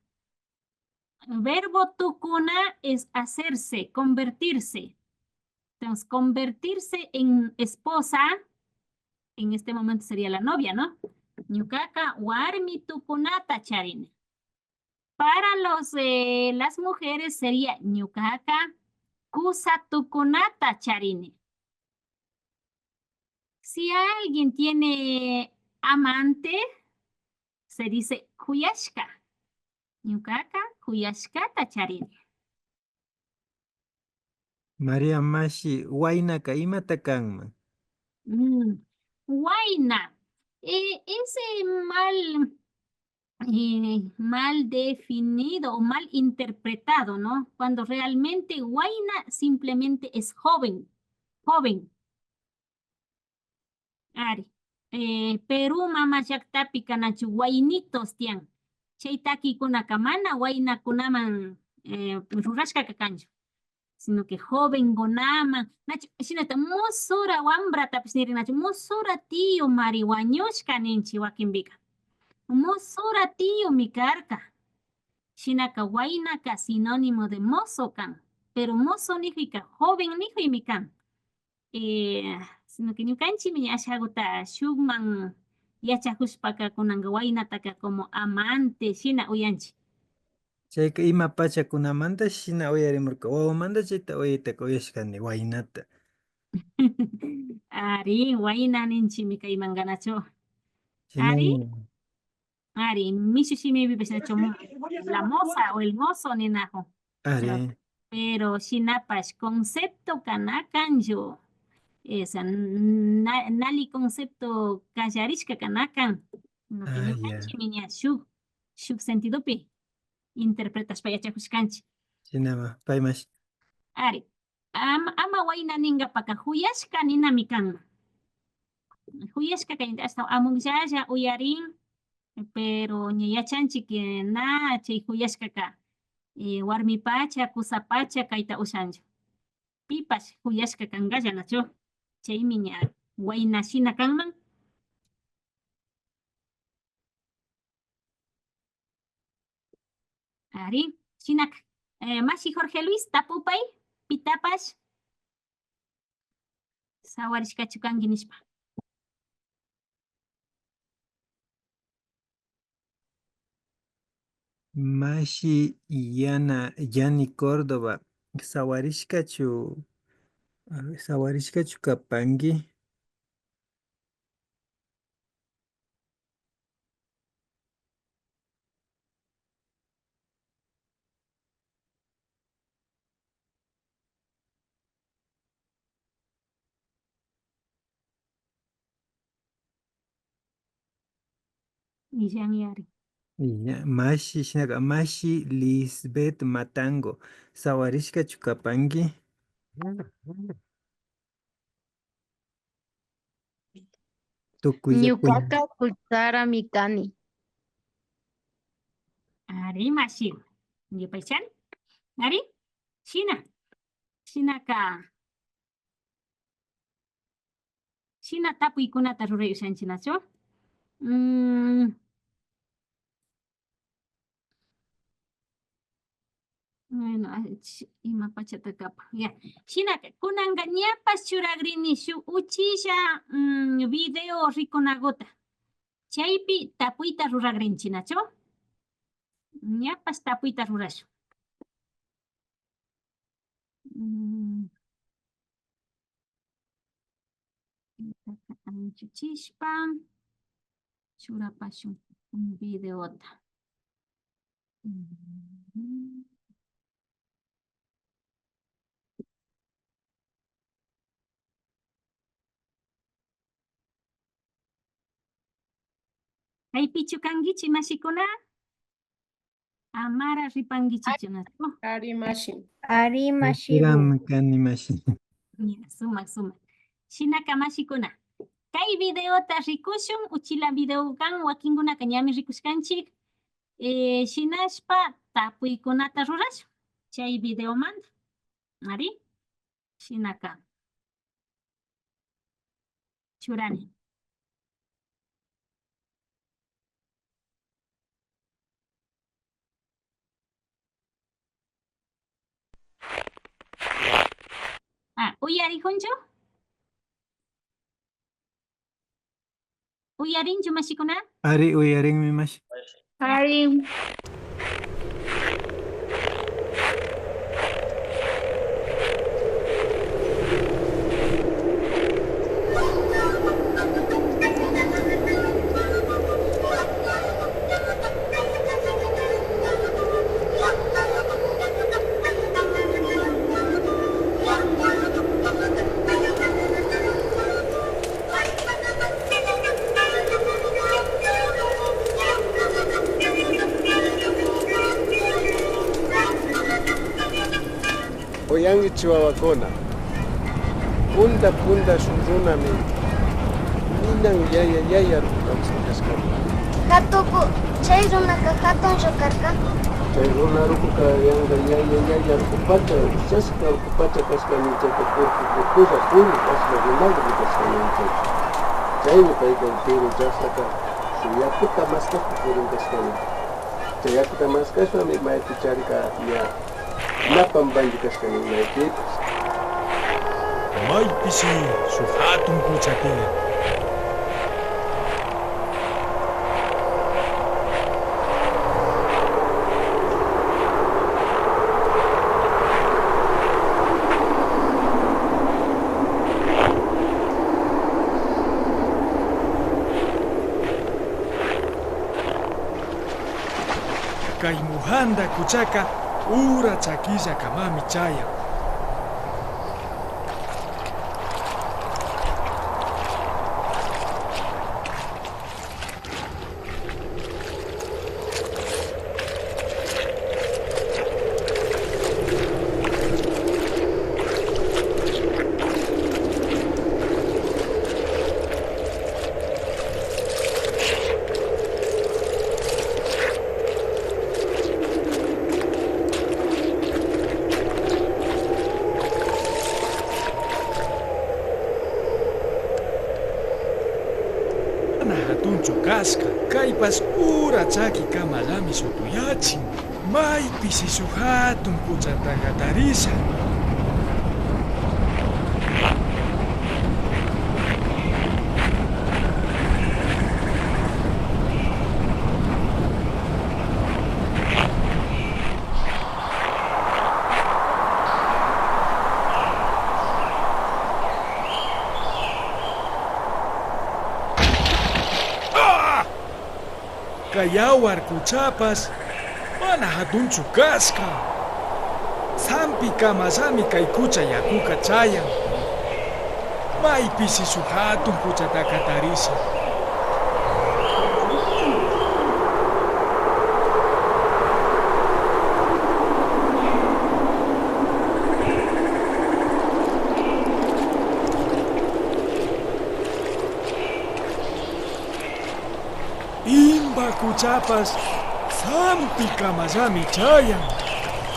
Verbo tukuna es hacerse, convertirse. Entonces, convertirse en esposa, en este momento sería la novia, ¿no? Ñukaka warmi tukunata charini. Para los, eh, las mujeres sería ñukaka kusa tukunata charini. Si alguien tiene amante, se dice kuyashka. Ñukaka kuyashkata charini. María mashi, waynaka imata kanman? Mm, wayna, eh, es, eh, mal, eh, mal definido o mal interpretado, ¿no? Cuando realmente wayna simplemente es joven, joven. Ari. Eh, Perú mama llaktapika nachu waynitos tiyan. Chay takiykunaka mana waynakunaman, eh, rurashkaka kanchu, sino que jovenkunaman, nachu, shinata mosora wambratapish nirin nachu, mosora tiyumari wañushka ninchi wakinpika. Mosora tiyumi karka. Shinaka waynaka sinónimo de mozo kan, pero mozo nikuyka joven nikuymi kan. Eh, sino que ñukanchikmi ña ashaguta shukman yachakushpaka kunanka waynataka como amante shina uyanchik. Chayka ima pachakunamanta shina uyarimurka, wawamanta chayta uyaytaka uyashkani waynata. Ari, wayna ninchikmi kaymankanachu. Ari. Ari, mishu shimipipash nachu, la moza o el mozo ninakun. Ari. Pero shinapash conceptoka na kanchu. Esa, na, nali concepto kallarishkaka na kan. Sino que ñukanchikmi ña shuk, shuk sentidopi interpretashpa yachakushkanchik. Shinama, paymash. Ari. Ama, ama wayna ninkapaka kuyashka ninami kan. Kuyashkaka ashtawan amukllalla uyarin, pero ña yachanchik que na chay kuyashkaka, eh, warmipacha, kusapacha kayta ushanchu. Pipash kuyashka kankalla nachu. Chaymi ña wayna shina kanman. Ari, shinaka, eh, mashi Jorge Luis, tapupay, pitapash sawarishkachu kanki nishpa. Mashi Yana, Yani Córdoba, sawarishkachu, a ver, sawarishkachu kapanki? Illanyari. Ña, mashi, shinaka mashi Lisbeth Matango, sawarishkachu kapanki? Tukuylla ñukaka kullkarami kani. Ari, mashi. Yupaychani. Ari, shina. Shinaka. Shina tapuykunata ruray ushanchik nachu. Mm. Bueno, ah, ch-, ima pachata kapan. Ya. Shinaka, kunanka ñapash churagrini shuk uchilla, mm, video rikunaguta. Chaypi tapuyta ruragrinchi, nachu? Ñapash tapuyta rurashun. Mm. Anchuchishpa churapashun videota. Kaypichu kankichi, mashikuna? Amara ripankichichu, nachu? Ari, mashi. Ari, mashi. Kaypirami kani, mashi. Ya, sumak, sumak. Shinaka, mashikuna, kay videota rikushun, uchilla video kan, wakinkunaka ñami rikushkanchik. Eh, shinashpa tapuykunata rurashun chay videomanta. Ari, shinaka churani. Ah, uyarijunchu? Uyarinchu, mashikuna? Ari, uyarinmi, mashi. Ari. Uyankichi, wawakuna. Punta, punta shuk runami ninan: "Yaya, yaya", ruku kawsan kashkata. Jatuku, chay runaka jatunchu karka. Chay runa rukuka yanka yaya, yaya rukupacha, chashka rukupacha kashka nin, chayka kurku kurkulla, puri kashka runagri kashka nin chayka. Chaymi payka puri chashnaka shuk yakuta maskashpa purin kashka nin. Chay yakuta maskashpami maypi charika ña napan banki kashka nin maypipash. Maypishi shuk jatun kucha tiyan. Kay Mujanda kuchaka ura chakillakamami chayan. Mana jatunchu kashka, kaypash ura chakikamallami shutuyachin. Maypishi shuk jatun kuchata jatarisha. Kay yawar kuchapash mana jatunchu kashka. Sampikamallami kay kucha yakuka chayan. Maypishi shuk jatun kuchataka tarisha. Imba kuchapash sampikamallami chayan.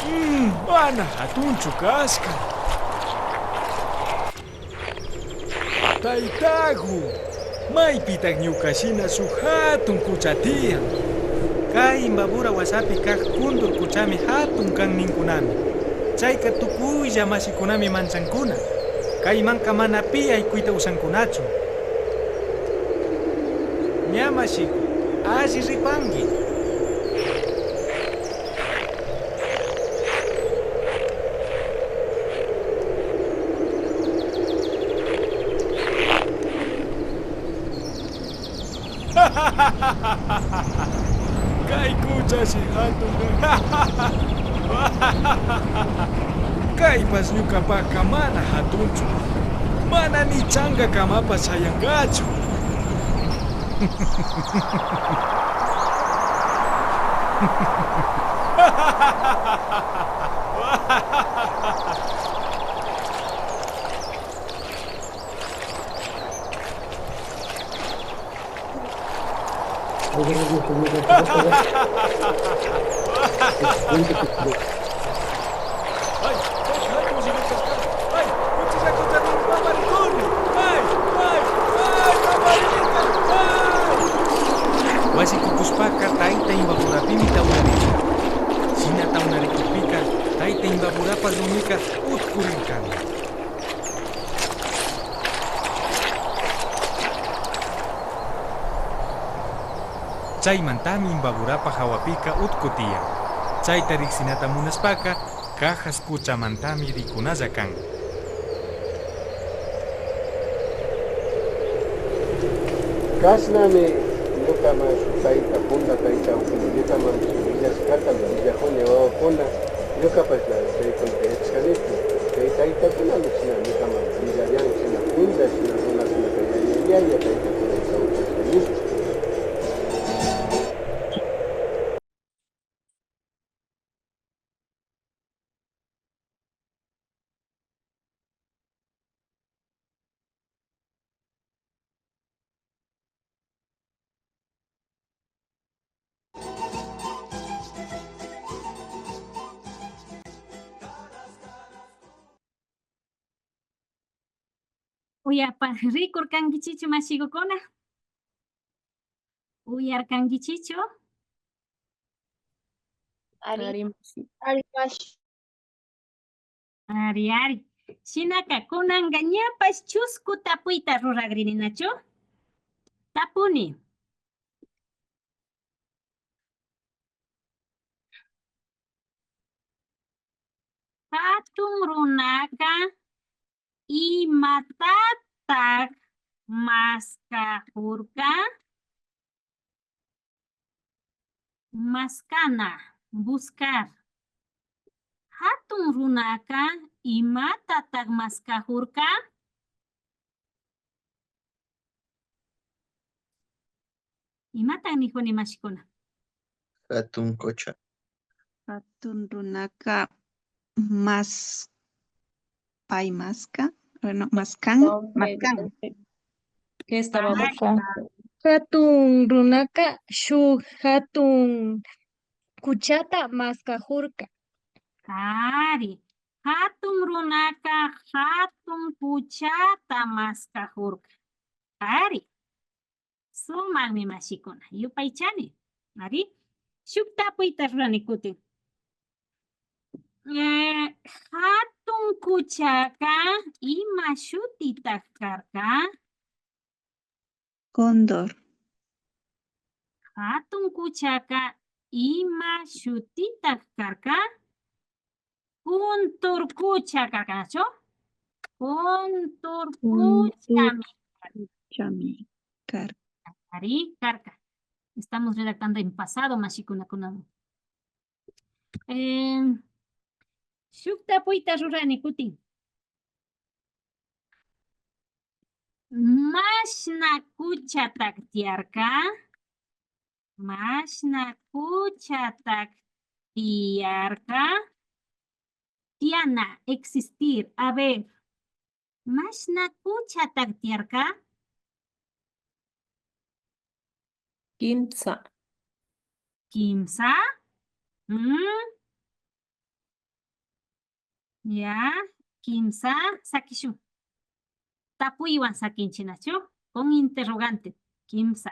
Mm, mana jatunchu kashka. Taytaku, maypitak ñuka shina shuk jatun kucha tiyan? Kay Imbabura wasapi kak kuntur kuchami hatun kan ninkunami. Chayka tukuylla mashikunami manchankuna. Kaymanka mana pi yaykuyta ushankunachu. Ña mashiku, alli ripanki. Kay kuchashi hatun kan. Kaypash ñukapakka mana hatunchu. Mana ni chankakamapash shayankachu. Wasi kukushpaka tayta Imbaburapimi tawnarirka. Shina tawnarijukpika tayta Imbaburapa rumika utkurirkami. Chaymantami Imbaburapa hawapika utku tiyan. Chayta riksinata munashpaka, Cajas kuchamantami rikunalla kan. Kashnami ñukaman shuk tayta, punda tayta ukumi ñukaman shuk willashkata willajuni, wawakuna, ñukapash na chaykunata yachashkanichu. Chay taytakunami shina ñukaman willayan, shina punda, shina runakunata yaya, yaya taytakuna kawsashka nishpa. Uyapa, rikurkankichichu mashigukuna? Uyarkankichichu? Ari. Ari, mashi. Ari, mashi. Ari, ari. Shinaka, kunanka ñapash chusku tapuyta ruragrini, nachu? Tapuni. Hatun runaka imatatak maskajurka? Maskana, buscar. Hatun runaka imatatak maskajurka? Imatak nijuni mashikuna? Hatun kucha. Hatun runaka mas-, pay maska, bueno, maskan, maskan. Hatun runaka shuk hatun kuchata maskajurka. Ari, hatun runaka hatun kuchata maskajurka. Ari. Sumakmi mashikuna, yupaychani. Ari, shuk tapuyta rurani kutin. Eh, hatun kuchaka ima shutitak karka? Cóndor. Hatun kuchaka ima shutitak karka? Kuntur kucha karka, nachu? Kuntur kuchami. Kuntur kuchami karka. Ari, karka. Estamos redactando en pasado, mashikuna, kunan. Eh, shuk tapuyta rurani kutin. Mashna kuchatak tiyarka? Mashna kuchatak tiyarka? Tiyana, existir. A ver, mashna kuchatak tiyarka? Kimsa. Kimsa? Mm. Ya, kimsa, sakishun. Tapuywan sakinchi, nachu? Con interrogante, kimsa.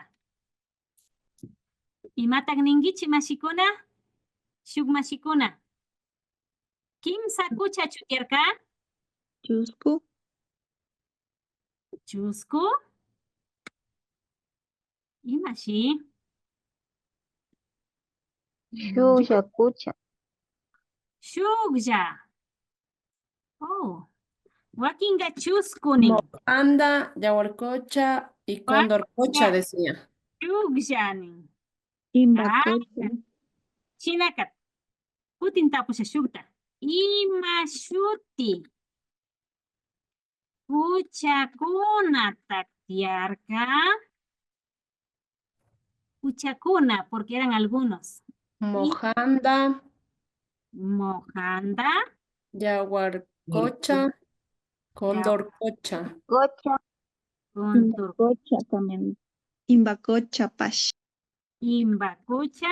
Imatak ninkichi mashikuna? Shuk mashikuna. Kimsa kuchachu tiyarka? Chusku. Chusku. Imashi? Shuklla kucha. Shuklla. Oh. Wakinka chusku nin. Mojanda, yawarkucha y condorkucha decía. Shuklla nin. Imbakucha. Shinaka. Kutin tapusha shukta. Ima shuti kuchakunatak tiyarka? Kuchakuna, porque eran algunos. Mojanda. Mojanda. Yawarkucha. Condorkucha. Kucha. Condor. Imbakucha también. Imbakucha pash. Imbakucha.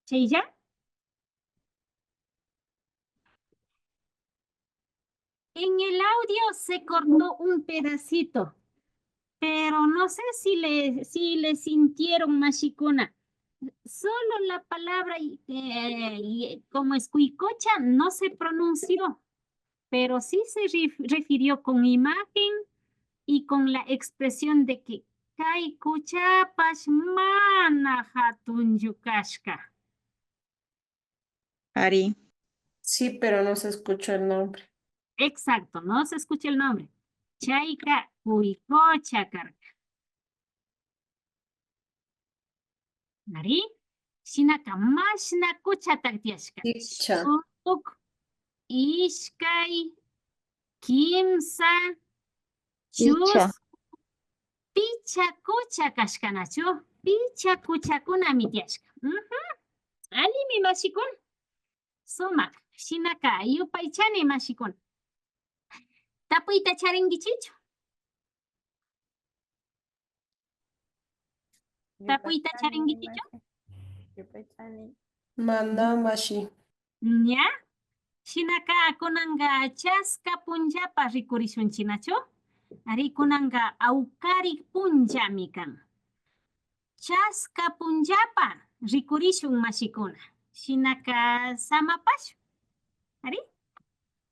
Chaylla. En el audio se cortó un pedacito, pero no sé si le, si le sintieron mashikuna. Solo la palabra, eh, como es cuicocha, no se pronunció. Pero sí se ref-, refirió con imagen y con la expresión de que kay kuchapash mana hatunchu kashka. Ari. Sí, pero no se escuchó el nombre. Exacto, no se escuchó el nombre. Chayka cuicocha karka. Ari, shinaka mashna kuchatak tiyashka. Picha. Shuk, ishkay, kimsa, picha. Chusku, picha kucha kashkanachu? Picha kuchakunami tiyashka. Ujú. Allimi mashikuna. Sumak. Shinaka yupaychani mashikuna. Tapuyta charinkichichu? Tapuyta charinkichichu? Mana mashi. Ña. Shinaka kunanka chaska punllapa rikurishunchinachu? Ari, kunanka awkarik punllami kan. Chaska punllapa rikurishun mashikuna. Shinaka samapashun. Ari?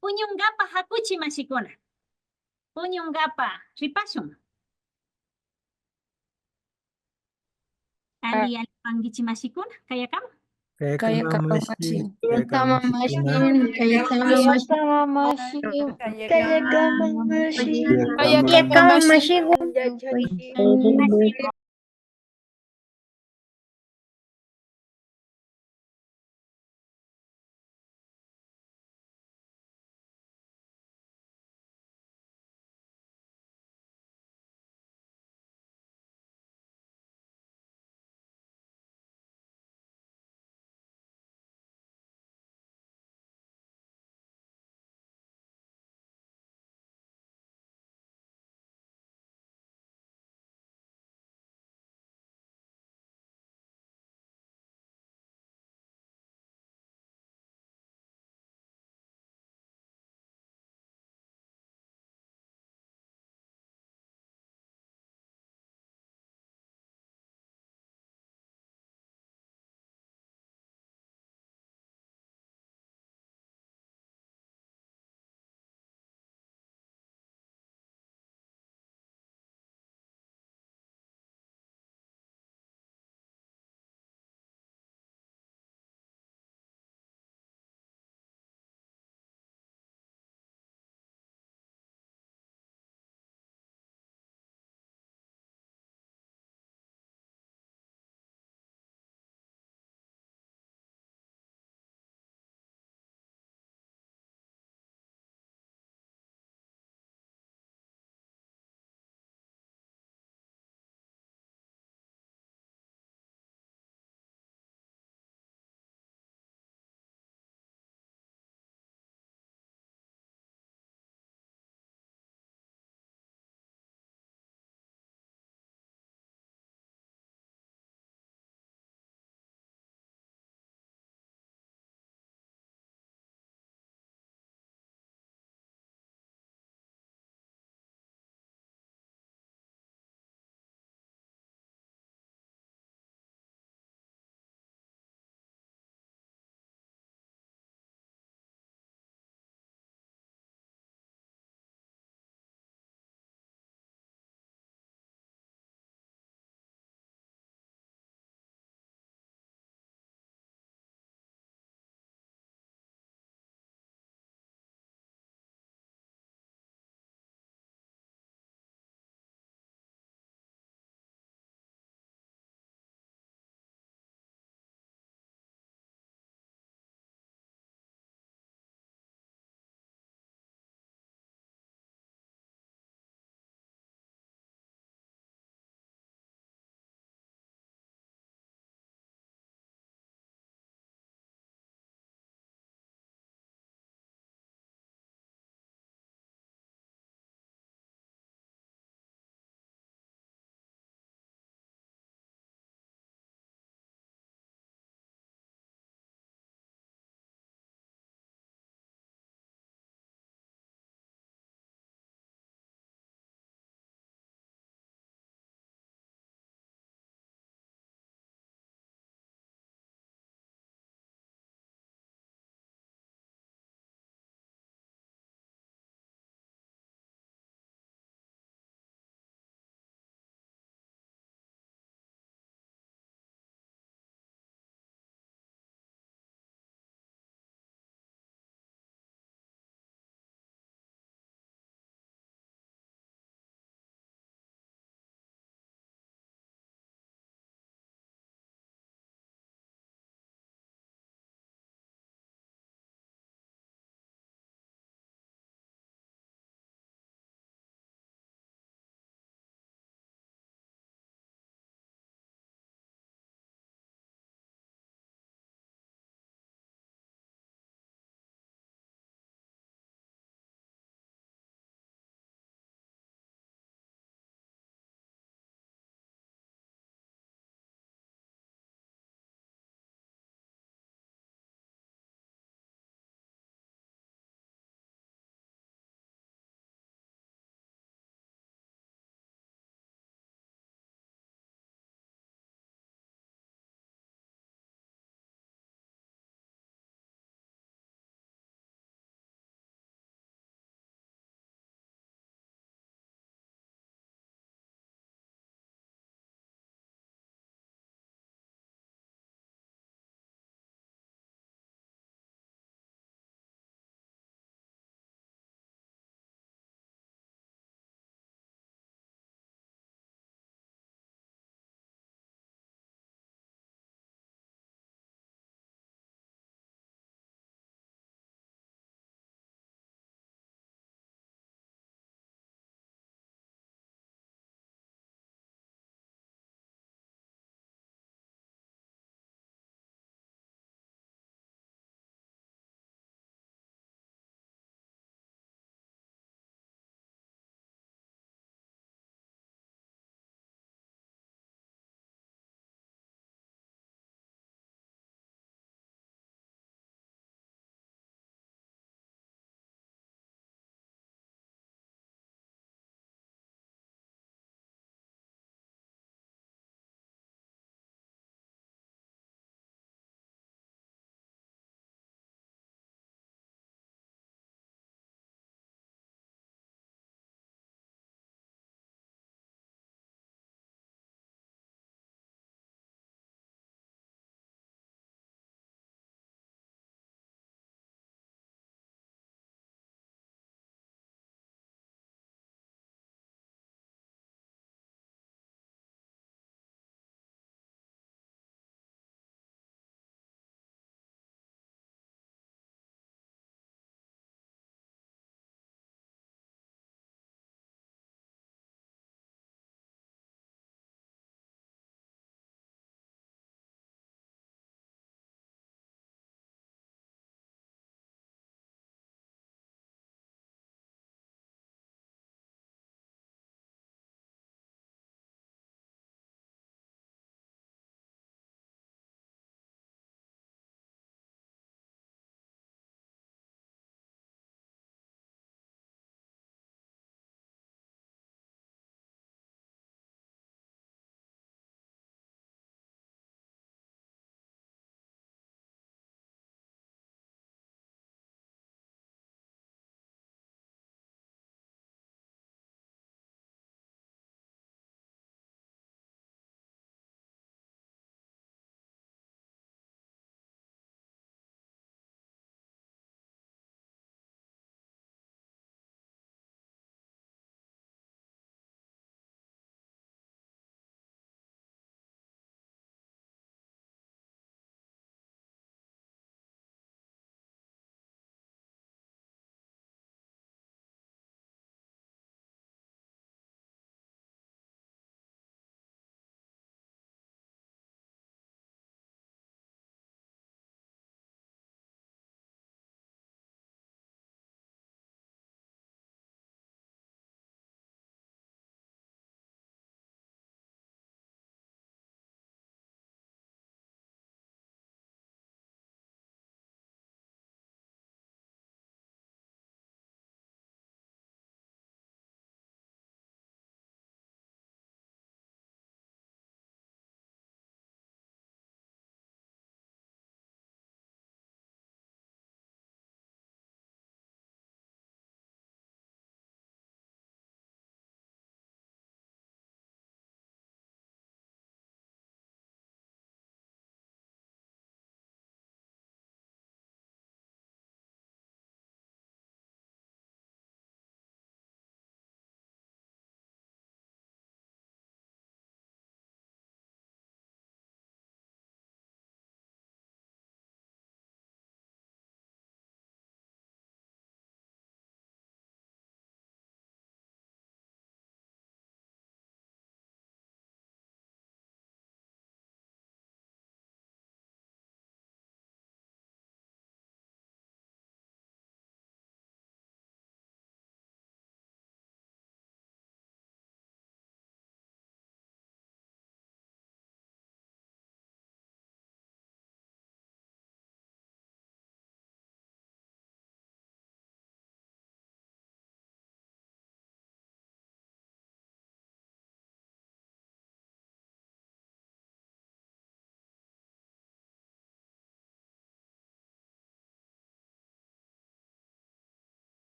Puñunkapa hakuchi mashikuna. Puñunkapa ripashun. Alli, allipankichi mashikuna, kayakama. Kayakama mashi. Kayakama mashi. Kayakama mashi. Kayakama mashi. Kayakama mashi.